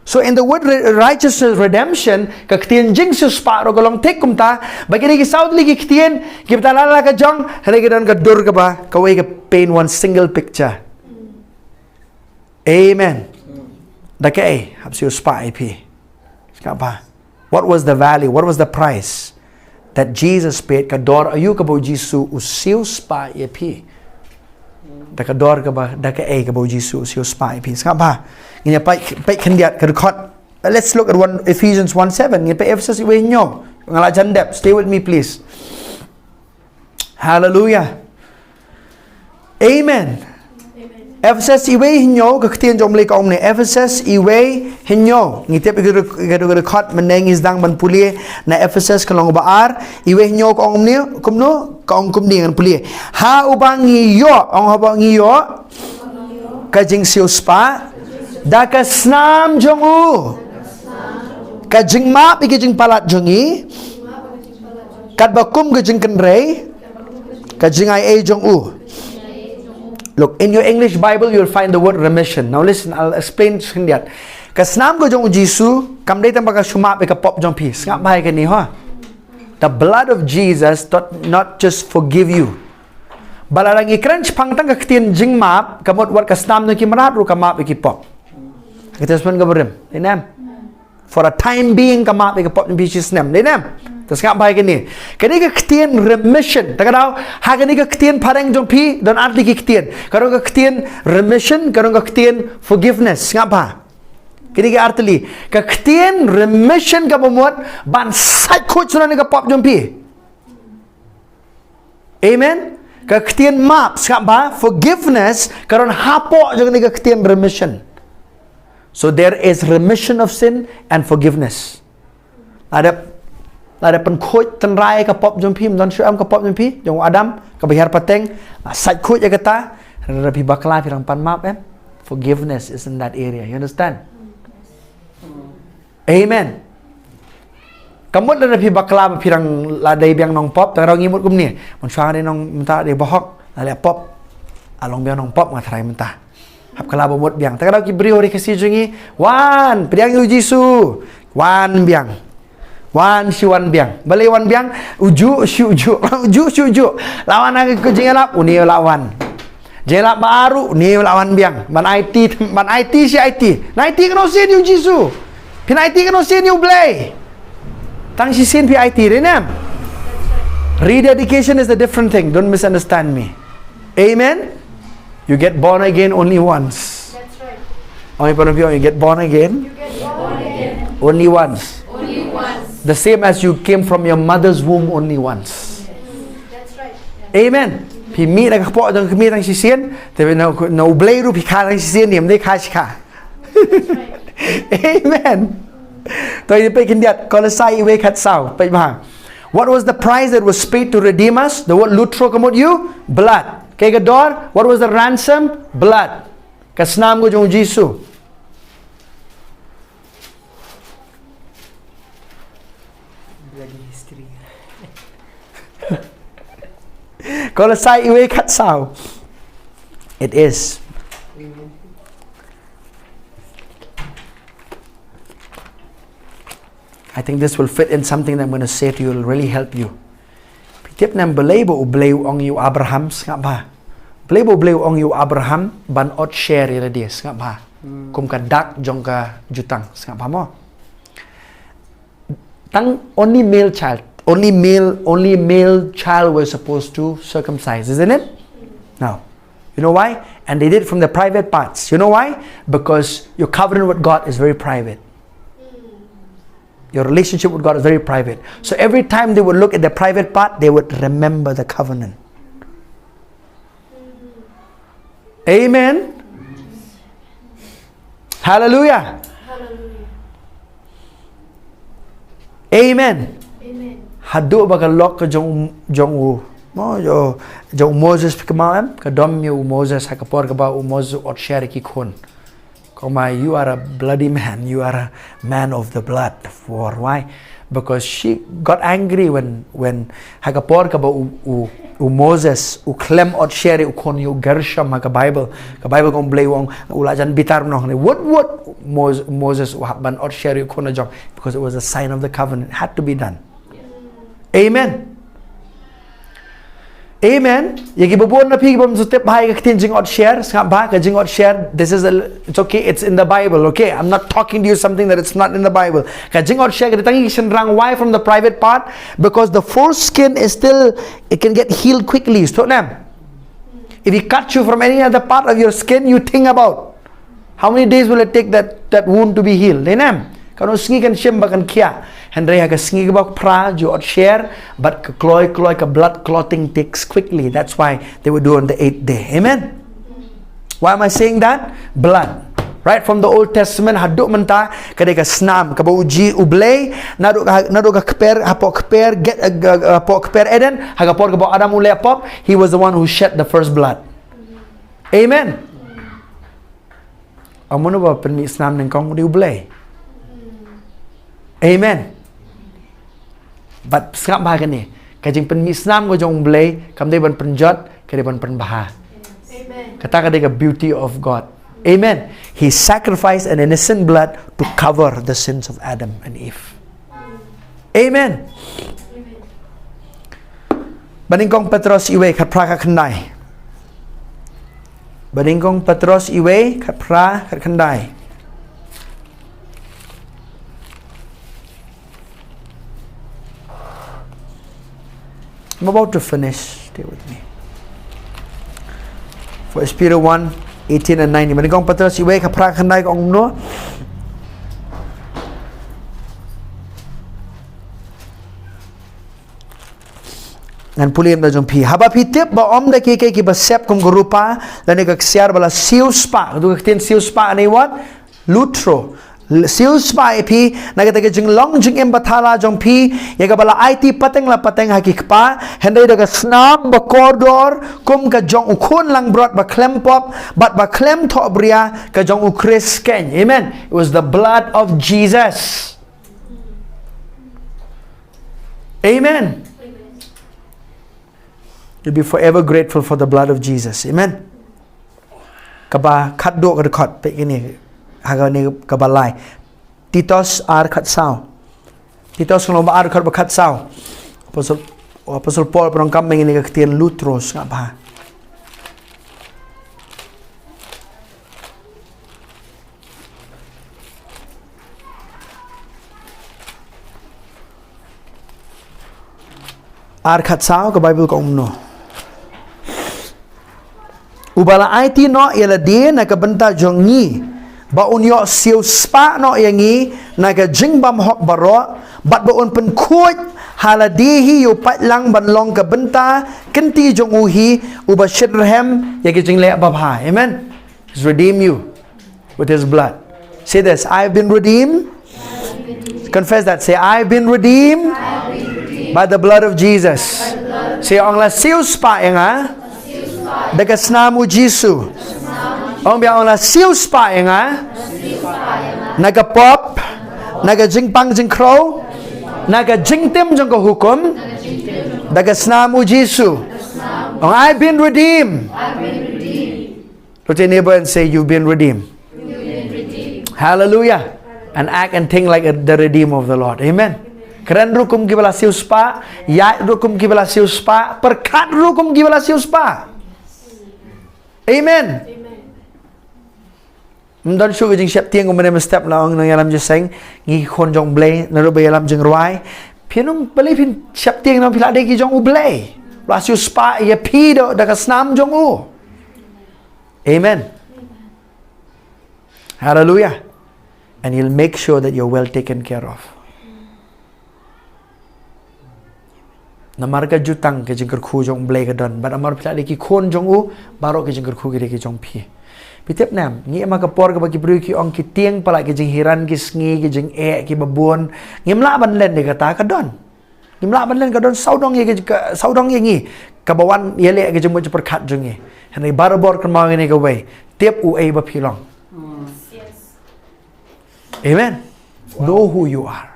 So in the word re-, righteousness, redemption, ka ktien jingsiewspah ruh ka long thik kumta, ba kine ki saw tylli ki ktien, kiba la la ka jong, hynrei ki don ka dur kaba, kawei ka paint one single picture. Amen. Da kaei hap siewspah ïa phi? Sngap bha. What was the value? What was the price that Jesus paid? Ka dor aïu kaba u Jisu u siewspah ïa phi? Da ka dor kaba, da kaei kaba u Jisu u siewspah ïa phi? Sngap bha. Ngin ïa peit, peit khyndiat ka dkhot. Let's look at one Ephesians one seven. Ngin peit Ephesus wei hynñiew. Nga la jan dep. Stay with me, please. Hallelujah. Amen. Ephesus wei hynñiew, ka ktien jong U Blei ka ong ne. Ephesus wei hynñiew. Ngi tip ïa ka dkhot mynne, ngi sdang ban pule na Ephesus ka lynnong ba ar. Wei hynñiew ka ong ne, kumno? Ka ong kumne, ngan pule. Ha uba ngi ïoh, ong ha uba ngi ïoh ka jingsiewspah da ka snam jong u, ka jingmap ïa ka jingpalat jong ngi, katba kum ka jingkynrei ka jingai ei jong u. Look, in your English Bible, you'll find the word remission. Now listen, I'll explain khyndiat. Ka snam ka jong u Jisu kam dei tang ba ka shu map ïa ka pop jong phi. Sngap bha ïa kane, ha. The blood of Jesus doth not just forgive you. Ba lada ngi kren shaphang tang ka ktien jingmap, ka mut wat ka snam jong ki mrad ruh ka map ïa ki pop. Ka Testament kaba rim. Dei ne em? For a time being ka map ïa ka pop jong phi shi snem. Dei ne em? Te sngap bha ïa kane. Kane ka ktien remission. Te ka dei, ha kane ka ktien phareng jong phi, don ar tylli ki ktien. Ka don ka ktien remission, ka don ka ktien forgiveness. Sngap bha. Kine ki ar tylli. Ka ktien remission kaba mut ban sait khuid shuh na ka pop jong phi. Amen. Ka ktien map, sngap bha, forgiveness, ka don hapoh jong kane ka ktien remission. So there is remission of sin and forgiveness. Lada, lada pynkhuid tynrai ka pop jong phi, ym don shuh em ka pop jong phi, jong u Adam, kaba hiar pateng, la sait khuid ïa kata, lada phi bakla phi dang pan map em. Forgiveness is in that area. You understand? Amen. Ka mut lada phi bakla ba phi dang la dei biang nongpop, tang dang ngi mut kumne. Mynshuwa dei nong mynta dei bahok, la leh pop. Nga long biang nongpop nga tharai mynta. Hap kylla ba mut biang. Tang dang ki briew ha ri Khasi jong ngi, wan, pdiang ïa u Jisu. Wan biang. Wan shi wan biang. Balei wan biang? Uju shi uju. Uju shi uju. La wan ha ka jingïalap, une la wan. Jingïalap ba aru, une la wan biang. Ban aiti, ban aiti shi aiti. Phin aiti katno sien ïa u Jisu? Phin aiti katno sien ïa u Blei? Tang shisien phi aiti, dei ne em? Rededication is a different thing. Don't misunderstand me. Amen. You get born again only once. That's right. Only one of you, you get born again. You get born again. Only once. Only once. The same as you came from your mother's womb only once. That's right. Amen. Phi mih na ka kpoh jong ka kmie tang shisien, te na, na u Blei ruh phi kha tang shisien, ym dei kha shi kha. Amen. To ïa peit khyndiat, Kolosai wei khatsaw, peit bha. What was the price that was paid to redeem us? The word lutro ka mut ïa u blood. Kaei ka dor, what was the ransom? Blood. Ka snam ka jong u Jisu. Bloody history. Kolosai wei khatsaw. It is. I think this will fit in something that I'm gonna say to you, will really help you. Phi tip ne em balei ba u Blei u ong ïa u Abraham, sngap bha. Balei ba u Blei u ong ïa u Abraham ban ot sher ïa lade, sngap bha. Hmm. Kum ka dak jong ka jutang, sngap bha mo. Tang only male child, only male, only male child was supposed to circumcise, isn't it? No. You know why? And they did from the private parts. You know why? Because your covenant with God is very private. Your relationship with God is very private. So every time they would look at the private part, they would remember the covenant. Amen. Hallelujah. Hallelujah. Amen. Amen. Haduh ba ka lok ka jong, jong u, mo, jong, jong u Moses phi kynmaw em, ka dom ïa u Moses ha ka por kaba u Moses u ot sher ïa ki khun. Kong ma, you are a bloody man. You are a man of the blood war. Why? Because she got angry when, when ha ka por kaba u, u, u Moses u khlem ot sher ïa u khun ïa u Gershom ha ka Bible. Ka Bible ka ong Blei u ong u la jan bitar noh ne. Wut wut Mos-, Moses u hap ban ot sher ïa u khun jong, because it was a sign of the covenant. It had to be done. Amen. Amen. Ïa ki bun na phi ki bym sngewtip bha ïa ka ktien jingot sher, sngap bha, ka jingot sher, this is a, it's okay, it's in the Bible, okay? I'm not talking to you something that it's not in the Bible. Ka jingot sher ka dei tang ïa ki shynrang, why from the private part? Because the foreskin is still, it can get healed quickly. Sngewthuh ne em? If he cuts you from any other part of your skin, you think about how many days will it take that, that wound to be healed? Dei ne em? Katno sngi kan shim ba kan khiah. Hynrei ha ka sngi kaba phra, ju ot sher, bad ka kloi kloi, ka blood clotting takes quickly. That's why they would do on the eighth day. Amen. Why am I saying that? Blood. Right from the Old Testament haduh mynta, ka dei ka snam kaba u Jisu u Blei, naduh ka, naduh ka kper, hapoh kper, get, uh, uh, hapoh kper Eden, ha ka por kaba u Adam u leh pop, he was the one who shed the first blood. Amen. Ong mano ba pynmih snam nyngkong? U dei u Blei. Amen. Bad sngap bha kane, ka jingpynmih snam ka jong u Blei kam dei ban pynjot, ka dei ban pynbha. Amen. Kata ka dei ka beauty of God. Amen. He sacrificed an innocent blood to cover the sins of Adam and Eve. Amen. Ba nyngkong Petros iwei khatphra khatkhyndai. Ba nyngkong Petros iwei khatphra khatkhyndai. I'm about to finish. Stay with me. First Peter one, eighteen and nineteen. Mane kong Petrus iwei ka phra khyndai ka ong kumno. Ngan pule ïa ka jong phi. Haba phi tip ba ym da kiei kiei kiba sep kum ka rupa lane ka ksiar ba la siewspah. Ka dei ka ktien siewspah ne what? Lutro. L-, siewspah ïa phi na kata ka jinglong jingim bathala jong phi, ïa kaba la aiti pateng la pateng ha ki kpa, hynrei da ka snam ba kordor kum ka jong u khun langbrot ba khlem pop bad ba khlem thohbria, ka jong u Khrist keiñ. Amen. It was the blood of Jesus. Amen. You'll be forever grateful for the blood of Jesus. Amen. Kaba khatduh ka dkhot, peit kine, ha kane kaba lai. Titus ar khatsaw. Titus ka lynnong ba ar, dkhot ba khatsaw. Apostol, Apostol Paul pyndonkam ïa kane ka ktien lutro, sngap bha. Ar khatsaw, ka Baibl ka ong kumno. Uba la aiti noh ïa lade na ka bynta jong ngi, ba un ïoh siewspah noh ïa ngi na ka jingbymhok baroh, bad ba un pynkhuid ha lade hi ïa u paidlang ban long ka bynta kynti jong u hi, uba shyrhem ïa ki jingleh babha. Amen. He's redeemed you with his blood. Say this, "I've been redeemed." Confess that. Say, "I've been redeemed by the blood of Jesus." Say, "Ong la siewspah ïa nga da ka snam u Jisu." Ong biang, "Ong la siewspah ïa nga na ka pop, na ka jingpang jingkhrew, na ka jingtim jong ka hukum, da ka snam u Jisu." Ong, "I've been redeemed." Look to your neighbor and say, "You've been redeemed." Hallelujah. And act and think like the redeemed of the Lord. Amen. Kren ruh kum kiba la siewspah, ïaid ruh kum kiba la siewspah, pyrkhat ruh kum kiba la siewspah. Amen. Ym don shuh ka jingsheptieng kumne mynstep, la ong nongïalam jingïaseng, ngi khun jong U Blei, naduh ba ïalam jingrwai. Phi nang balei phin sheptieng, nang phi la dei ki jong U Blei. La siewspah ïa phi da, da ka snam jong u. Amen. Hallelujah. And he'll make sure that you're well taken care of. Namar ka jutang ka jingkyrkhu jong U Blei ka don. Bad namar phi la dei ki khun jong u, baroh ki jingkyrkhu ki dei ki jong phi. Phi tip ne em, ngi ïa ma ka por kaba ki briew ki ong ki tieng palat ki jinghiar ki sngi, ki jingeh kiba bun. Ngim lah ban len ïa kata, ka don. Ngim lah ban len, ka don sawdong ïa ki, ka, sawdong ïa ngi. Kaba wan ïaleh ki jingmut jingpyrkhat jong ngi. Hynrei barabor kynmaw ïa kane kawei. Tip uei ba phi long. Amen. Know who you are.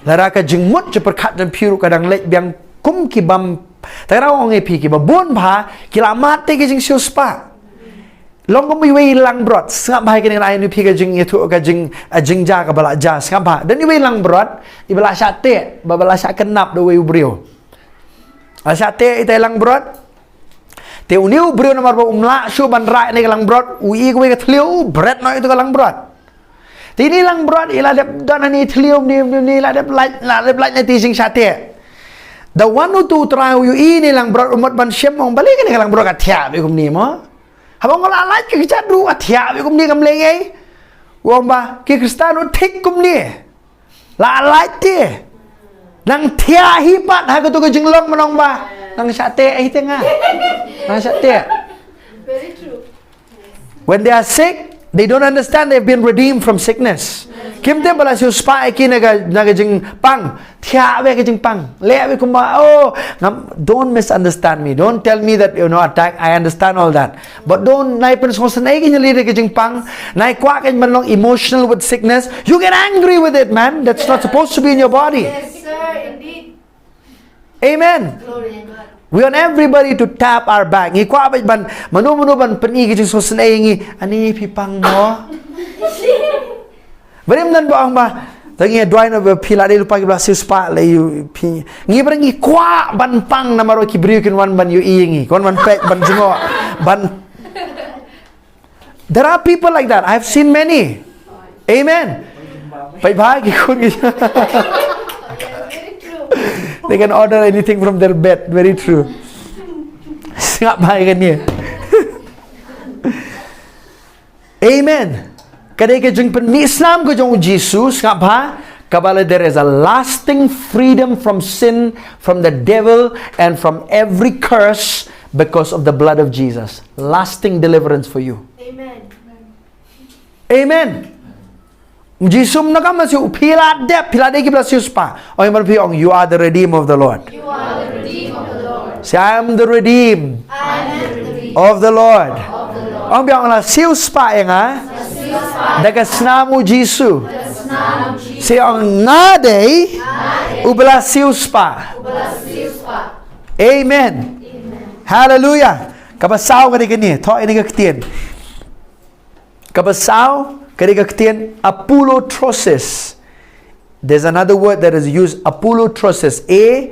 Lada ka jingmut jingpyrkhat jong phi ruh ka dang leit biang kum ki bym, te nga ong ïa phi, kiba bun bha ki la mad te ki jingsiewspah. Long kum iwei i langbrot, sngap bha ïa kane, nga ai ïa phi ka jingïathuh, ka jing, a jingjia kaba la jia, sngap bha. Don iwei i langbrot iba la shah teh, ba, ba la shah khynnah da uwei u briew. La shah teh ita i langbrot. Te une u briew namar ba um lah shuh ban rah ïa kane ka langbrot, u ïohi kawei ka thliew, u bret noh ïa katu ka langbrot. Te une i langbrot i la dep don hangne i thliew, une, une, une i la dep lait, la dep lait na ïa kata i jingshah teh. Da wan utu u trai u ïohi ïa une i langbrot, u mut ban shem, u ong, balei kane ka langbrot ka thiah beit kumne mo? Haba u ong la lait ka kjat ruh ka thiah beit kumne, kam leh ei. U ong ba ki Khristan ruh thik kumne. La lait te. Nang thiah hi pat ha katu ka jinglong, mynta u ong ba nang shah teh hi te nga. Nang shah teh. Very true. When they are sick, they don't understand they've been redeemed from sickness. Kim tip ba la siewspah ïa ki na ka, na ka jingpang. Thiah beit ka jingpang. Leh beit kumba, oh, ngam, don't misunderstand me. Don't tell me that, you know, attack. I understand all that. But don't, nai pynsngewsynei kein ïa lade ka jingpang. Nai kwah kein ban long emotional with sickness. You get angry with it, man. That's not supposed to be in your body. Yes, sir, indeed. Amen. Glory to God. We want everybody to tap our back. Ngi kwah beit ban, mano mano ban pyni ka jingsngewsynei ïa ngi. Ani phi pang mo? Ba ym don ba ong ba, tang ïa duwai na ba phi la dei lypa kiba la siewspah la ïa phi. Ngi ba ngi kwah ban pang namar ba ki briew kin wan ban ïohi ïa ngi. Kin wan ban peit, ban jngoh, ban. There are people like that. I've seen many. Amen. Peit bha ki khun ki. They can order anything from their bed. Very true. Sngap bha ïa kane. Amen. Ka dei ka jingpynmih snam ka jong u Jisu, sngap bha, kaba leh there is a lasting freedom from sin, from the devil, and from every curse because of the blood of Jesus. Lasting deliverance for you. Amen. Amen. U Jisu um nakam, ma shu phi la dep, phi la dei kiba la siewspah. Ong ïa man phi, ong, "You are the redeemed of the Lord." You are the redeemed of the Lord. Say, "I am the redeemed I am the redeemed of the Lord." Of the Lord. Ong biang, la siewspah ïa nga. La siewspah. Da ka snam u Jisu. Da ka snam u Jisu. Say, ong, nga dei, nga dei, uba la siewspah. Uba la siewspah. Amen. Amen. Hallelujah. Kaba saw ka dei kane, thoh ïa kane ka ktien. Kaba saw ka dei ka ktien apolutrosis. There's another word that is used, apolutrosis. A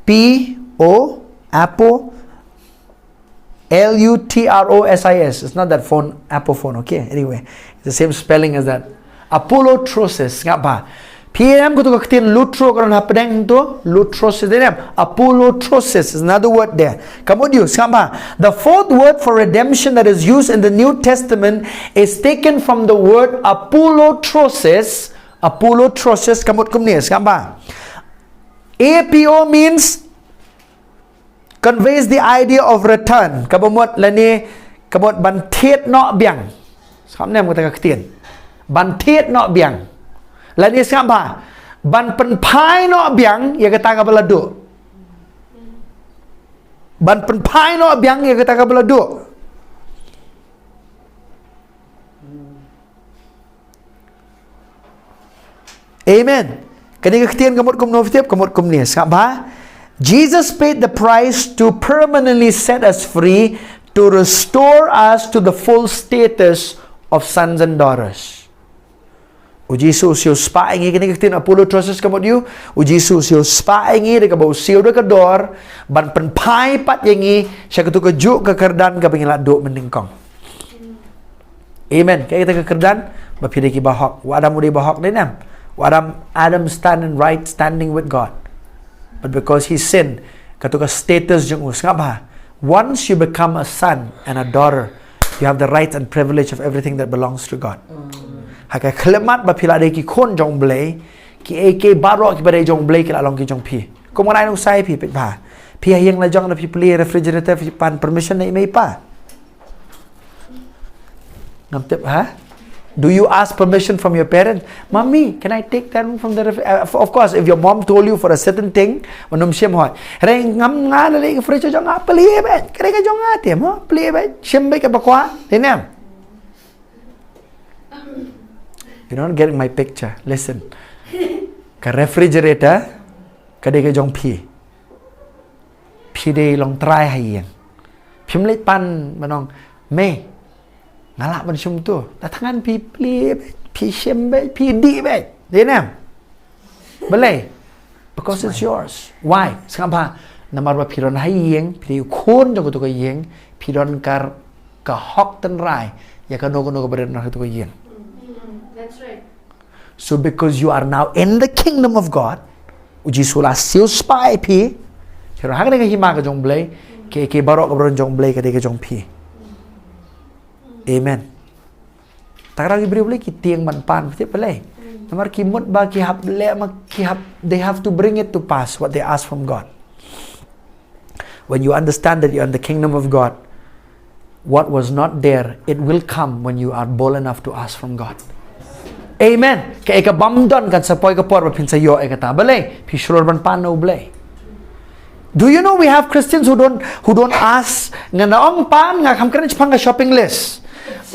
P O, apo, L U T R O S I S. It's not that phone, Apple phone, okay? Anyway, it's the same spelling as that. Apolutrosis, sngap bha. Phi ïohi em, kato ka ktien lutro ka don hapdeng to, lutrosis, dei em? Apolutrosis is another word there. Ka mut ïa u, sngap bha. The fourth word for redemption that is used in the New Testament is taken from the word apolutrosis. Apolutrosis, ka mut kumne, sngap bha. A P O means conveys the idea of return. Kaba mut lane, ka mut ban thied noh biang. Sngap ne em kata ka ktien. Ban thied noh biang. Lane sngap bha. Ban pynphai noh biang ïa kata kaba la duh. Ban pynphai noh biang ïa kata kaba la duh. Amen. Kane ka ktien ka mut kumno, phi tip, ka mut kumne. Sngap bha. Jesus paid the price to permanently set us free, to restore us to the full status of sons and daughters. U Jisu u siewspah ïa ngi, kane ka ktien apolutrosis ka mut ïa u. U Jisu u siewspah ïa ngi da kaba u siew da ka dor, ban pynphai pat ïa ngi sha kato ka juk ka kyrdan kaba ngi la duh mynnyngkong. Amen. Kaei kata ka kyrdan? Ba phi dei ki bahok. U Adam u dei bahok, dei ne em? U Adam, Adam stand in right standing with God. But because he sinned, kato ka status jong u, sngap bha. Once you become a son and a daughter, you have the rights and privilege of everything that belongs to God. Ha ka khyllipmat ba phi la dei ki khun jong u Blei, kiei kiei baroh kiba dei jong u Blei ki la long ki jong phi. Kum nga ai nuksa ïa phi, peit bha. Phi ha ïing la jong, lada phi plie refrigerator, phi pan permission na i mei i pa? Ngam tip, ha? Do you ask permission from your parents? "Mommy, can I take that one from the ref-" Uh, of of course, if your mom told you for a certain thing, mynta ym shym hoi. Hynrei ngam, nga la leh ka fridge jong nga, plie beit. Ka dei ka jong nga te mo, plie beit. Shim beit kaba kwah, dei ne em? You're not getting my picture. Listen. Ka refrigerator ka dei ka jong phi. Phi dei long trai ha ïing. Phim leit pan ban ong, "Mei, nga lah ban shim to." La tang ngan phi plie beit, phi shim beit, phi dih beit. Dei ne em? Balei? Because it's yours. Why? Sngap bha. Namar ba phi don ha ïing, phi dei u khun jong kato ka ïing, phi donkar ka hok tynrai ïa kano kano kaba don ha kato ka ïing. That's right. So because you are now in the kingdom of God, u Jisu la siewspah ïa phi, phi don ha kane ka hima ka jong u Blei, kiei kiei baroh kaba don jong u Blei ka dei ka jong phi. Amen. Tang kata ki briew balei ki tieng ban pan, phi tip balei? Namar ki mut ba ki hap leh ma ki hap, they have to bring it to pass what they ask from God. When you understand that you're in the kingdom of God, what was not there, it will come when you are bold enough to ask from God. Amen. Kaei kaba ym don kan sa poi ka por ba phin sa ïoh ïa kata. Balei? Phi shlur ban pan na u Blei. Do you know we have Christians who don't, who don't ask? Nga na ong pan, nga kham kren shaphang ka shopping list.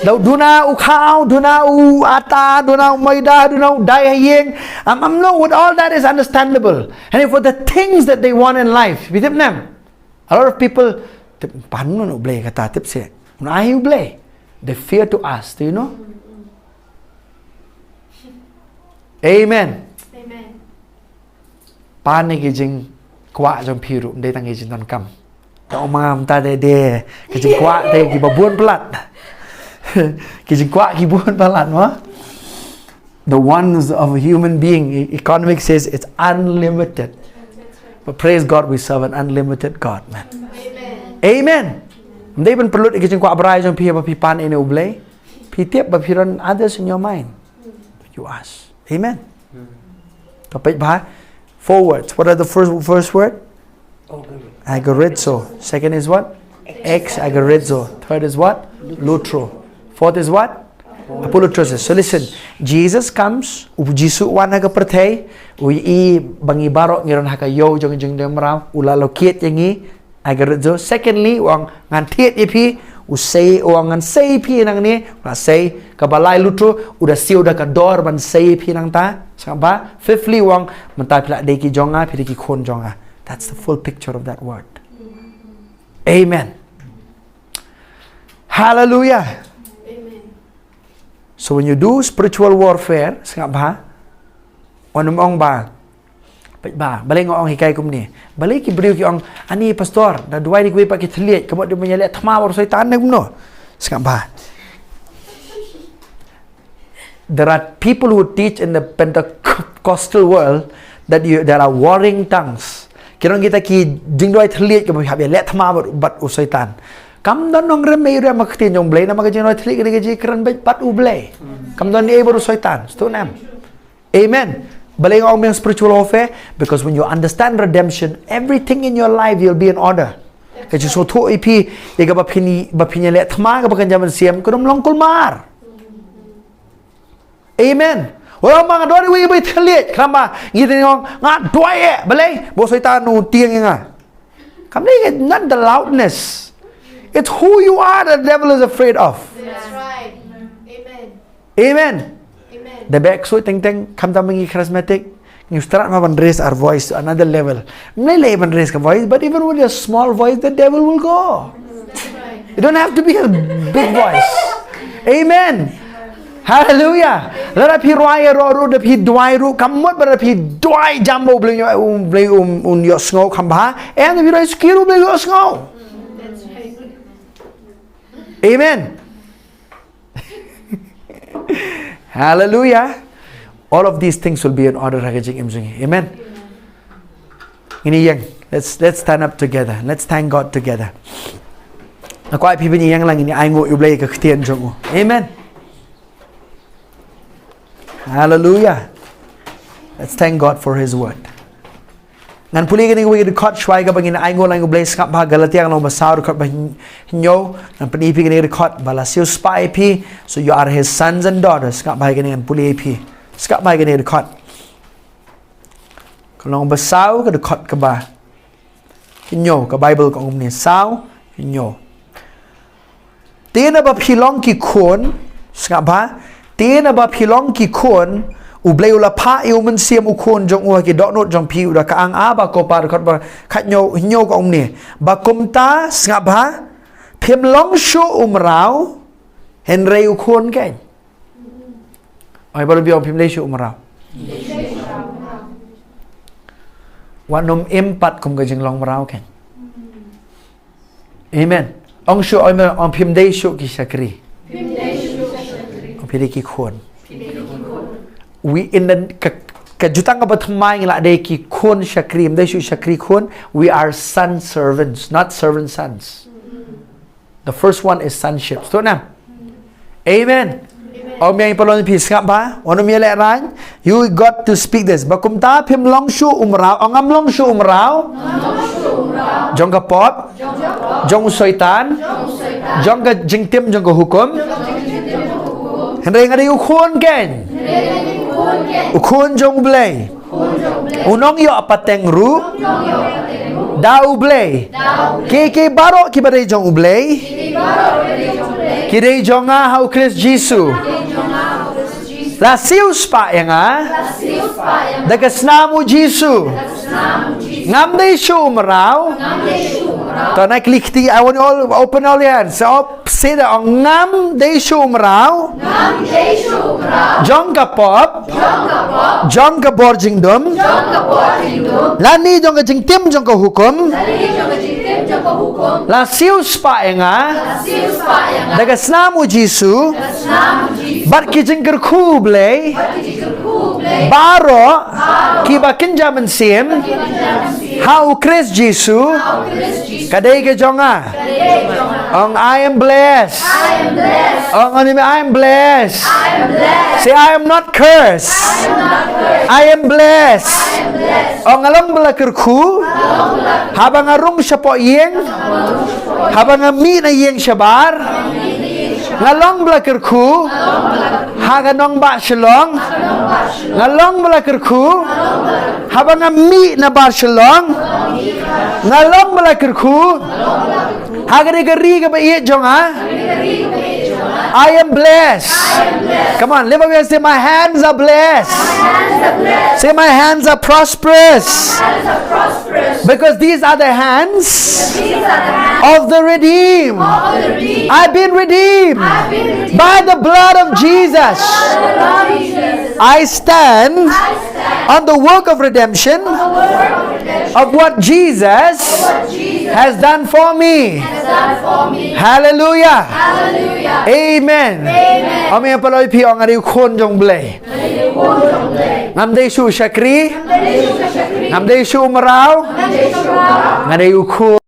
Duna u khaw, duna u ata, duna u maida, duna u dai ha ïing. I'm, I'm no, with all that is understandable. And for the things that they want in life, phi tip ne em? A lot of people, tip, pan u Blei kata, tip se. Una ai u Blei. They fear to ask, do you know? Amen. Amen. Pan ïa ki jingkwah jong phi ruh, ym dei tang ki jingdonkam. Tang ma mynta de de ki jingkwah de kiba bun palat. Ki jingkwah ki bun palat mo. The wants of a human being, e- economics says it's unlimited. Praise God, we serve an unlimited God, man. Amen. Ym dei ban pynlut ïa ki jingkwah brai jong phi ba phi pan ïa une U Blei. Phi tip ba phi don others in your mind. You ask. Amen. Topic ba. Four words. What are the first first word? Agorazo. Second is what? Ex agorazo. Third is what? Lutro. Fourth is what? Apolutrosis. So listen, Jesus comes, u Jisu u wan ha ka pyrthei, u ïohi ba ngi baroh ngi don ha ka ïew jong jingdem mraw, u la leh kiad ïa ngi, agorazo. Secondly, u ong ngan thied ïa phi, u sei, u ong ngan sei ïa phi nangne, u la sei, kaba lai, lutro, u da siew da ka dor ban sei ïa phi nangta, sngap bha. Fifthly, u ong mynta phi la dei ki jong nga, phi dei ki khun jong nga. That's the full picture of that word. Amen. Hallelujah. Amen. So when you do spiritual warfare, sngap bha, wat nym ong ba, ba, balei nga ong hikai kumne. Balei ki briew ki ong, ani pastor, da duwai da kiwei pat ki thylliej, ka mut dei ban ïaleh thma bad u Soitan ne kumno. Sngap bha. There are people who teach in the Pentecostal world that you, there are warring tongues. Ki don kita ki jingduwai thylliej kiba hap ïaleh thma bad, bad u Soitan. Kam don nongrim ei ruh ha ka ktien jong U Blei, namar ka jingduwai thylliej ka dei ka jingkren bad, bad U Blei. Kam don ei bad u Soitan. Sngewthuh ne em? Amen. Balei nga ong ba spiritual warfare? Because when you understand redemption, everything in your life will be in order. Ka jingsngewthuh ïa phi, ïa kaba phin, ba phin ïaleh thma kaba kynja mynsiem, kan ym long kulmar. Amen. Wat ong ba nga don iwei iwei thylliej, khnang ba ngi teng ong nga duwai eh, balei? Ba u Soitan u tieng ïa nga. Kam dei, not the loudness. It's who you are that the devil is afraid of. That's right. Amen. Amen. Amen. Da bek soi teng teng, khamtam ngi charismatic, ngi start ma ban raise our voice to another level. Ym lei lei ban raise ka voice, but even with a small voice, the devil will go. That's right. You don't have to be a big voice. Amen. Hallelujah. Lada phi rwai ïaroh ruh, da phi duwai ruh, kam mut ba da phi duwai jam ba U Blei, U Blei un, un ïohsngew, kham bha. Em, da phi rwai suki ruh U Blei ïohsngew. That's right. Amen. Hallelujah. All of these things will be in order ha ka jingim jong ngi. Amen. Ngin ïeng. Let's, let's stand up together. Let's thank God together. Nga kwah phi ban ïeng lang, ngin ainguh ïa U Blei ka ktien jong u. Amen. Hallelujah. Let's thank God for his word. Ngan pule kane kawei ka dkhot shuwa ïa kaba ngin ainguh lang ïa U Blei. Sngap bha, Galatia ka lynnong ba saw, dkhot ba hynñiew. Ngan pyni ïa phi kane ka dkhot ba la siew spah ïa phi. So you are his sons and daughters. Sngap bha ïa kane, ngan pule ïa phi. Sngap bha ïa kane ka dkhot. Ka lynnong ba saw, ka dkhot kaba hynñiew, ka Baibl ka ong kumne, saw, hynñiew. Te naba phi long ki khun, sngap bha, te naba phi long ki khun, U Blei u la phah ïa U Mynsiem U Khun jong u ha ki dohnud jong phi, u da kyrteng Abba, Ko Pa, dkhot ba khathynñiew, hynñiew, ka ong kumne. Ba kumta, sngap bha, phim long shuh u mraw, hynrei u khun keiñ. Oi, baroh phi ong phim dei shuh u mraw. Wat nym im pat kum ka jinglong mraw keiñ. Amen. Ong shuh, oi, ong phim dei shuh ki shakri. Ong phi dei ki khun. We in the, ka, ka jutang kaba thymmai ngi la dei ki khun shakri, ym dei shuh shakri khun. We are son servants, not servant sons. The first one is sonship. Sngewthuh ne em? Amen. Ong biang ïa paralok jong phi, sngap bha, wat nym ïalehrain. You got to speak this. Ba kumta phim long shuh u mraw, ong ngam long shuh u mraw. Jong ka pop, jong u Soitan, jong ka jingtim jong ka hukum. Hynrei nga dei u khun keiñ. U khun jong U Blei. U nongïoh pateng ruh da U Blei. Ki, ki baroh kiba dei jong U Blei, ki dei jong nga ha U Khrist Jisu. La siew spah ïa nga da ka snam U Jisu. Ngam dei shuh u mraw. To na klik ti, I want you all open all your hands. Say that, ong ngam dei shuh u mraw. Ngam dei shuh u mraw. Jong ka pop. Jong ka pop. Jong ka bor jingdum. Jong ka bor jingdum. Lane jong ka jingtim jong ka hukum. Lane jong ka jingtim jong ka hukum. La siew spah ïa nga. La siew spah ïa nga. Da ka snam U Jisu. Da ka snam U Jisu. Bad ki jingkyrkhu U Blei. Bad ki jingkyrkhu U Blei. Baroh. Baroh. Kiba kynja mynsiem. Kiba kynja mynsiem. Ha u Khrist Jisu. Ka dei ka jong nga. Ong, "I am blessed." Ong, "I am blessed." Say, "I am not cursed. I am blessed." Ong, "Nga long ba la kyrkhu haba nga rung shapoh ïing, haba nga mih na ïing shabar. Nga long ba la kyrkhu ha ka nongbah Shillong. Nga long ba la kyrkhu haba nga mih na bar Shillong. Nga long ba la kyrkhu ha ka ri, ka ri kaba ïeit jong nga. I am blessed." Come on, lift up your hand, say, "My hands are blessed." Say, "My hands are prosperous." Because these are the hands of the redeemed. I've been redeemed by the blood of Jesus. I stand on the work of redemption of what Jesus has done for me. Hallelujah. Amen. Ong, ïa phi, ong, "Nga dei u khun jong Blei. Ngam dei shuh shakri. Ngam dei shuh mraw. Nga dei u khun."